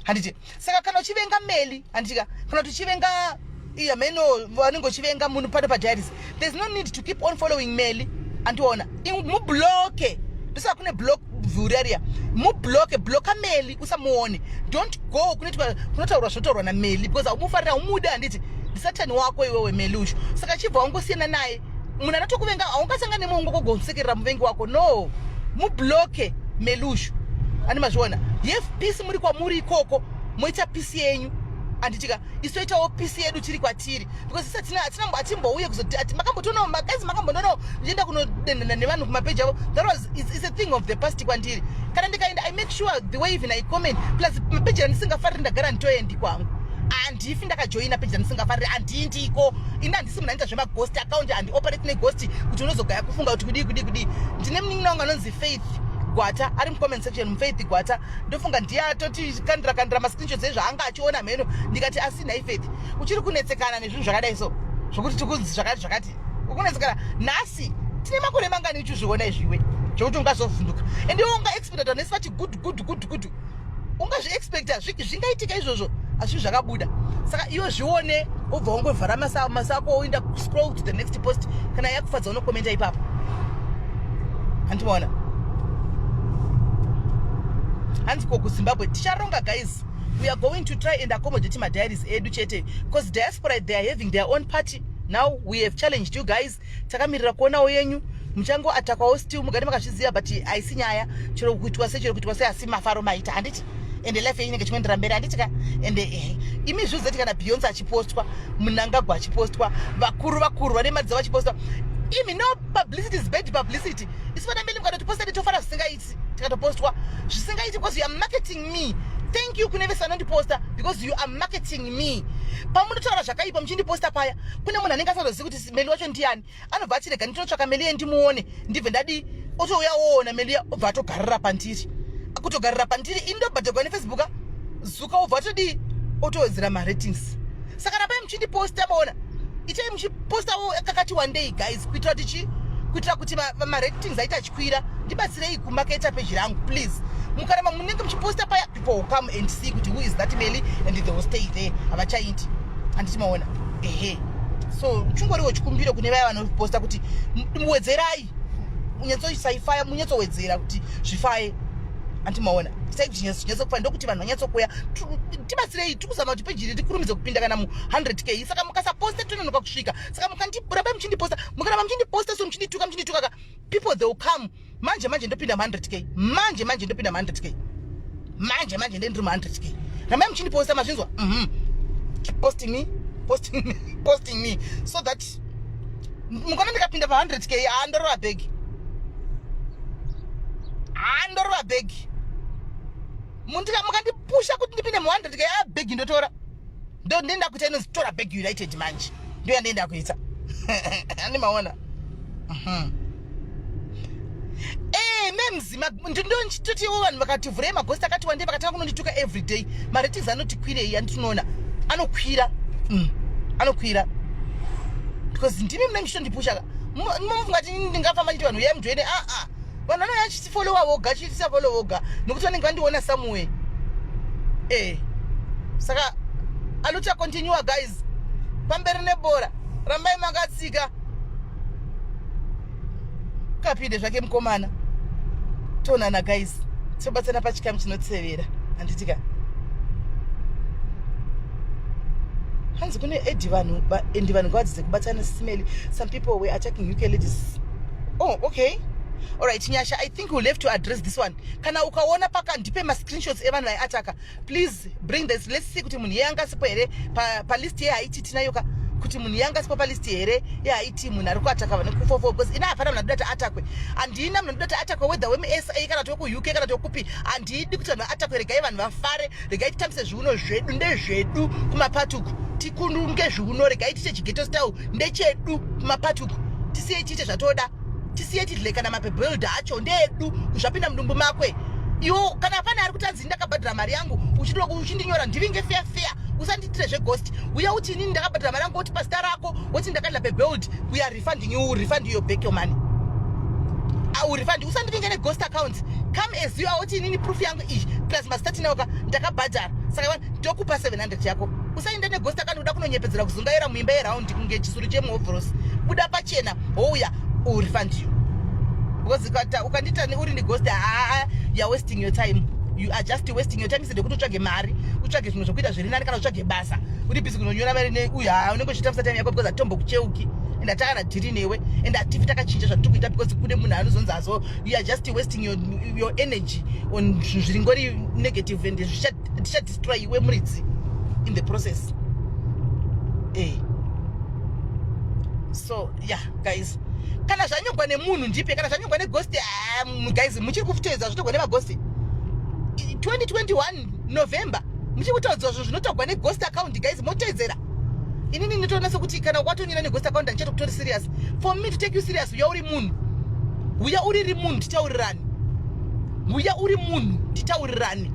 handiti? Saka kana uchivenga Meli, handitika? Kana kuti uchivenga iya meno, vanenge uchivenga munhu pano padiaries, there's no need to keep on following Meli, andiona? Mubloke. Ndosaka kune block vhurariya. Mubloke, bloka Meli, usamuone. Don't go kunotaurwa zvinotaurwa naMeli, because haumufariri, haumudi, handiti? Ndisatani wako iwewe Meli usho. Saka chibva wangosiyana naye. Munhu anotokuvenga, haungasangane nemungokogosekerera muvengi wako. No, mubloke Melushu, ani mazviona? Have peace muri kwamuri ikoko, moita peace yenyu. Anditika isu toitawo peace yedu tiri kwatiri, because isu hatina hatina hatimbouye kuzoti ati makambotonawo magazi, makambondonawo ndichienda kunodenhana nevanhu kumapeji avo. That was it's a thing of the past kwandiri. Kana ndikaenda, I make sure the way even I comment, plus mapeji randisingafariri ndagara nditoendi kwangu. Handifi ndakajoina peji randisingafariri, handindiko ini. Handisi munhu anoita zvemaghost account, handioperate neghost kuti unozogaya kufunga kuti kudii kudii kudii. Ndine munin'ina wangu anonzi Faith Gwata, ari mucomment section. Mufaith Gwata, ndofunga ndiye atoti kandira kandira mascreenshots ezvaanga achiona mheno. Ndikati, "Asi nhai Faith, uchiri kunetsekana nezvinhu zvakadai so, zvokuti tikunzi zvakati zvakati, ukunetsekana nhasi tine makore mangani uchizviona izviwe zvokuti ungazovhunduka?" And iwe ungaexpecta kuti vanesi vati good good good good, ungazviexpecta zvingaitika izvozvo? Asi zvakabuda. Saka iwe zvione, ubva wangovhara masako, woenda scroll to the next post. Kana yakufadza, unokomenta ipapo. Handimaona hanzi ko kuZimbabwe ticharonga. Guys, we are going to try and accommodate madiaries edu chete, because diaspora, they are having their own party now. We have challenged you guys. Takamirira kuonawo yenyu. Muchangoatakwawo still, mugari makazviziva, but haisi nyaya. Chero kuitwa sei, chero kuitwa sei, asi mafaro maita, handiti? Ende life yenyu inenge ichikuendera mberi, handiti ka? Ende imi zvizoti kana Beyonce achipostwa, Munangagwa achipostwa, vakuru vakuru vane mari dzavo vachipostwa, imi, no publicity is bad publicity. Isu vana mberi mukatotiposta, tofara zvisingaiti. Tikatopostwa zvisingaiti, because you are marketing me. Thank you kune vese vanondiposta, because you are marketing me. Pamunotaura zvakaipa muchindiposta paya, kune munhu anenge asatozivi kuti Meli wacho ndiani, anobva achirega, "Ndinotsvaka Meli ye ndimuone." Ndibve ndadi otouya woona Meli ya, obva atogarira pandiri, kutogarira pandiri. Ini ndobhadharwa neFacebook zuka, obva atodii, otowedzera maratings. Saka rapai muchindiposta, maona, itai muchipostawo kakati one day, guys, kuitira kuti chi kuitira kuti maratings aita achikwira. Ndibatsirei kumaketa peji rangu, please. Mukaramba munenge muchiposta paya, people will come and see kuti who is that Meli, and they will stay there, havachaindi. Handiti maona? Ehe, so chingoriwo chikumbiro kune vaya vanoposta kuti wedzerai, munyatsoisaifaya, munyatsowedzera kuti zvifaye. Handiti maona? Itai kuti zvinyatsokufaya, ndokuti vanhu vanyatsokuya. Tibatsirei, tikuzama kuti peji iri tikurumidze kupinda kana mu100K. Saka mukasaposta, tononoka kusvika. Saka mukandirambai muchindiposta, mukaramba muchindiposta so, muchindituka, muchindituka ka, people, they will come. Manje manje ndopinda mu100K, manje manje ndopinda mu100K, manje manje ndendiri mu100K. Rambai muchindiposta, mazvinzwa? Keep posting me, posting me, posting me, so that mukona ndikapinda pa100K, handorova bhegi, handorova bhegi. Mukandipusha kuti ndipinde mu100K, a bhegi ndotora. Ndo ndenda kuita inonzi Tora Bhegi United. Manje ndo yandienda kuita, andimaona. Memes ndonchitotiwo vanhu vakati vhurei maghost akati wandei, vakatanga kunondituka everyday, maratings anoti kwirei? Anditinoona anokwira, anokwira because ndimi mune muchitondipusha. Mufunga ti ndingafamba chiti vanhu uyai mujoine? Aa, vanhu vanouya chitifolowa voga, chitisafolow voga, nokuti vanenge vandiona somewhere. Saka aluta continue, guys. Pamberi nebhora, rambai makatsika. Kapinde zvake mukomana. Tonana, guys, tobatsana pachikamu chinotsevera, handitika? Hanzi kune edi vanhu endi vanhu ngavadzidze kubatsana. Simeli, some people were attacking UK ladies. Oh, okay, alright, Nyasha, I think we'll have to address this one. Kana ukaona paka, ndipe mascreenshots evanhu vaiataka. Please bring this, let's see kuti munhu iye anga asipo here palist yeHaiti. Tinayo ka, kuti munhu iye anga asipo palist here yeHaiti, munhu ari kuataka vanhu kufofo? Because ina hapana munhu anoda kuti atakwe. Handina munhu anoda kuti atakwe, whether wemuSA kana kuti wekuUK kana kuti wekupi. Handidi kuti vanhu vaatakwe. Regai vanhu vafare, regai titambise zviuno zvedu, ndezvedu kumapatuku, tikununge zviuno. Regai tiite chighetto style, ndechedu kumapatuku. Tisiye tiite zvatoda, tisiye tidle kana mapebuild acho, ndeedu. Zvapinda mudumbu makwe iwo. Kana pane ari kuti anzi ndakabhadhara mari yangu, uchida uchindinyora, ndivinge feya feya, usandiitire zveghost. Uya uti, "Inini ndakabhadhara mari yangu," woti pazita rako, woti, "Ndakadla pebuild." We are refunding you, refund your back your money, aurefund. Usandivinge neghost account. Come as you are, woti, "Inini proof yangu iyi plus mazita, ndakabhadhara." Saka ndokupa 700 yako. Usaenda neghost account, uda kunonyepedzera kuzungaira muimba yeraundi kunge chisuru chemuhovhorosi. Buda pachena, wouya, urefund you, because ukandiita uri neghost, haa, you are wasting your time. You are just wasting your time. Instead yekuti utsvage mari, utsvage zvimwe zvokuita zviri nani, kana utsvage basa, uri busy kunonyora mari neuyu, haa, unenge uchitambisa time yako, because hatitombokucheuki and hatakana dhiri newe and hatifi takachinja zvatiri kuita because kune munhu anozonzi azo. You are just wasting your energy on zvinhu zviri ngori negative and tichadestroy iwe muridzi. in the process. So yeah, guys, kana zvanyogwa nemunhu ndipe, kana zvanyogwa neghost, ah, guys, muchiri kuteedza zvotogwa nemaghost 2021 November, muchiri kutaudzwa zvinhu zvinotogwa neghost account. Guys, moteedzera. Inini ndinotoona sekuti kana watonyora neghost account, handichatokutori serious. For me to take you serious, uya uri munhu, uya uriri munhu, titaurirani. Uya uri munhu, titaurirani.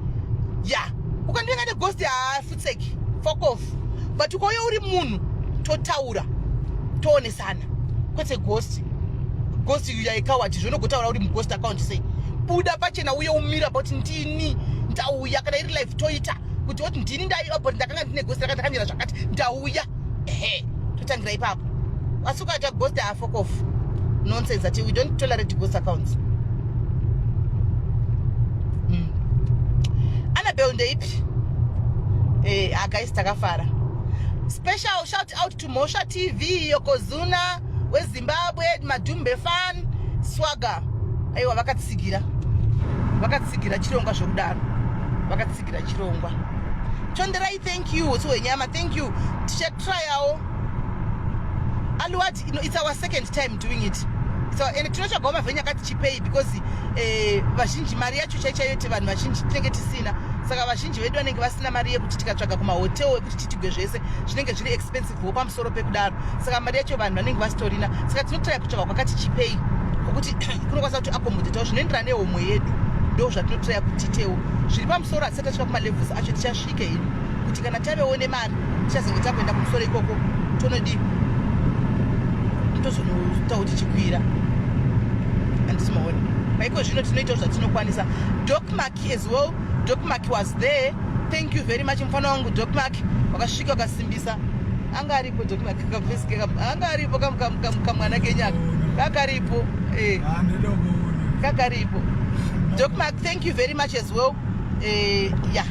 Ya, ukandivenga neghost, haafutseki, fuck off. But ukauya uri munhu, totaura, toonesana, kwete ghost. Ghost yaikawati zvonogotaura uri mughost account sei? Buda pachena uye umira kuti ndini ndauya. Kana iri live, toita kuti oti ndini ndaiva, but ndakanga ndine ghost raka ndakamira zvakati, ndauya. Ehe, totangira ipapo. Asi ukaita ghost, fuck off, nonsense. Ati we don't tolerate ghost accounts. Annabel ndeipi? Guys, takafara. Special shout out to Mosha TV, Yokozuna weZimbabwe, Madhumbe fan Swaga. Aiwa, vakatsigira, vakatsigira chirongwa zvokudaro, vakatsigira chirongwa. Chonderai, thank you. Wenyama, thank you. Tichatryawo aluati. It's our second time doing it, so and tinotsvagawo mavenue akati chipei because vazhinji mari yacho chaichaiyo ti vanhu vazhinji tinenge tisina. Saka vazhinji vedu vanenge vasina mari yekuti tikatsvaga kumahotel ekuti titigwe zvese, zvinenge zviri expensive wo pamusoro pekudaro. Saka mari yacho vanhu vanenge vasitorina. Saka tinotraya kutsvaga kwakati chipei kwokuti kunokwanisa kuti accommodatawo zvinoenderana nehomwe yedu. Ndo zvatinotraya kuti tiitewo zviri pamusoro. Hatisati tasvika kumalevels acho, tichasvike hedu kuti kana tavewo nemari, tichazenge takuenda kumusoro ikoko. Tonodii? Tozonotawo tichikwira, handisi maona? Paiko zvino tinoitawo zvatinokwanisa. Docmark as well, Docmark was there. Thank you very much, mufana wangu Docmark, wakasvika ukasimbisa. Anga aripo Docmark, anga aripo kamwana kenyaka kakaripo. Kakaripo Docmark, thank you very much as well. Yeah,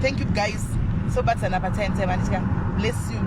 thank you guys. So batsana patime time, anditya. Bless you.